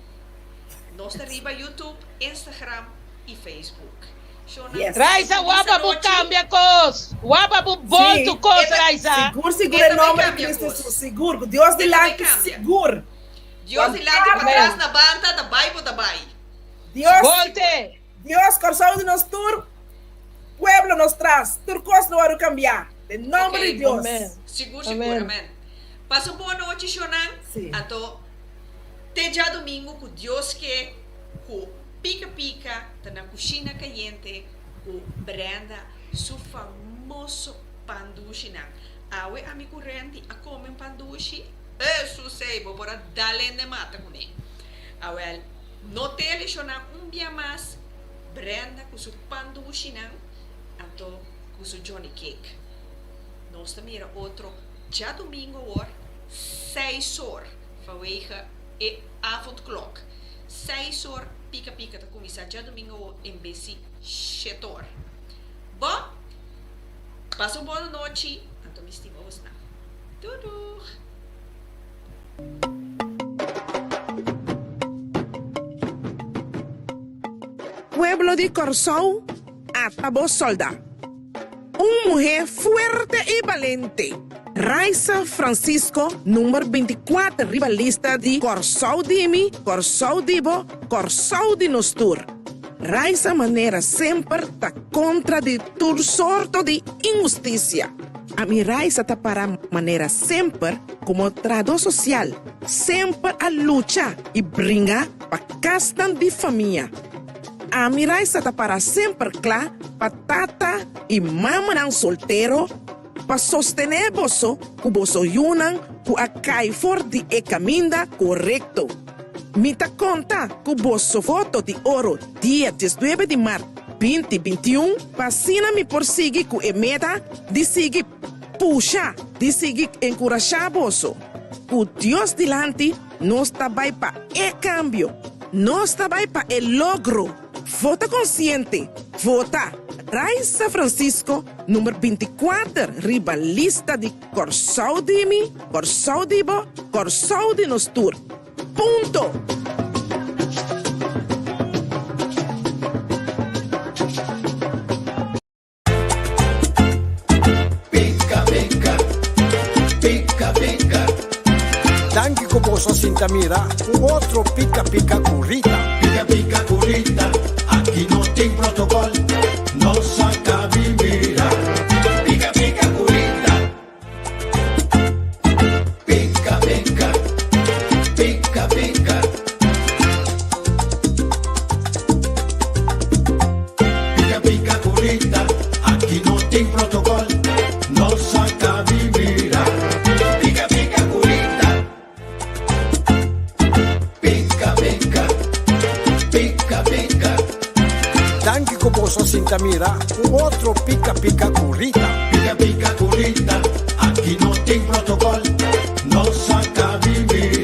Nos ta riba YouTube, Instagram i Facebook. Shona, Yes. Raisa, un waba bo anochi. kambia kos! Waba bo Sí. boltu kos, E ta, Raisa! Sigur, sigur, e en ta bai nomber di kambia Cristo kos. Jesus. Sigur, ku Dios E ta bai dilanti, kambia. sigur. Dios Juan dilanti, Carlos. patras Amén. na banda, ta bai bo ta bai. Dios, Volte! Dios, Kòrsou di nos tur, pueblo nos tras, tur kos lo wòrdu kambiá, den nòmber di Ok, Dios. Amén. sigur, sigur, Amén. amén. Pasa un bon nochi, shonnan. Sí. Anto, te djadumingu ku Dios ke, ku Pika Pika ta na kushina kayente ku Brenda su famoso pan dushinan. Awe ami ku Randy a kome un pan dushi, esusei, bo por a dal hende mata kuné. Awèl, No tele shona un bia mas Brenda ku su pan dushinan anto ku su Johnny cake. Nos ta mira otro djadumingo awor seis or vanwege e avondklok. Seis or pika pika ta kuminsá djadumingo awor en bes di shet or. Bo pasa un bon anochi anto mi stima bosnan. Doei doeg! Pueblo di Kòrsou ata bo sòldá. Un muhé fuerte i balente, Raisa Francisco, number bintikuater riba lista di Kòrsou di mi, Kòrsou di bo, Kòrsou di nos tur. Raisa manera semper ta kontra di tur sorto di inhustisia. Ami Raisa ta para manera semper komo trahadó sosial, semper a lucha i bringa pa kasnan di famia. Ami Raisa ta para semper kla pa tata i mamanan soltero pa sostené boso ku boso yunan ku a kai for di e kaminda korekto. Mi ta konta ku boso voto di oro dia diesnuebe di mart binti bintiun pa asina mi por sigui ku e meta di sigui pusha, di sigui enkurashá boso. Ku Dios dilanti nos ta bai pa e kambio, nos ta bai pa e logro. Vota konsiente, vota Raisa Francisco number bintikuater riba lista di Kòrsou di mi, Kòrsou di bo, Kòrsou di nos tur. Punto! Pica pica, pica pica. Danki ku boso a sinta mira un otro Pika Pika ku Rita. Pica pica ku Rita, aki no tin protocol, nos a kabi mira. Pica pica ku Rita. Pica pica, pica pica. Pica pica ku Rita, aki no tin protocol, nos a kabi mira. Pica pica ku Rita. Pica pica, pica pica. Danki ku boso a sinta mira un otro Pika Pika ku Rita. Pica pica ku Rita, aki no tin protocol, nos a kabi mira.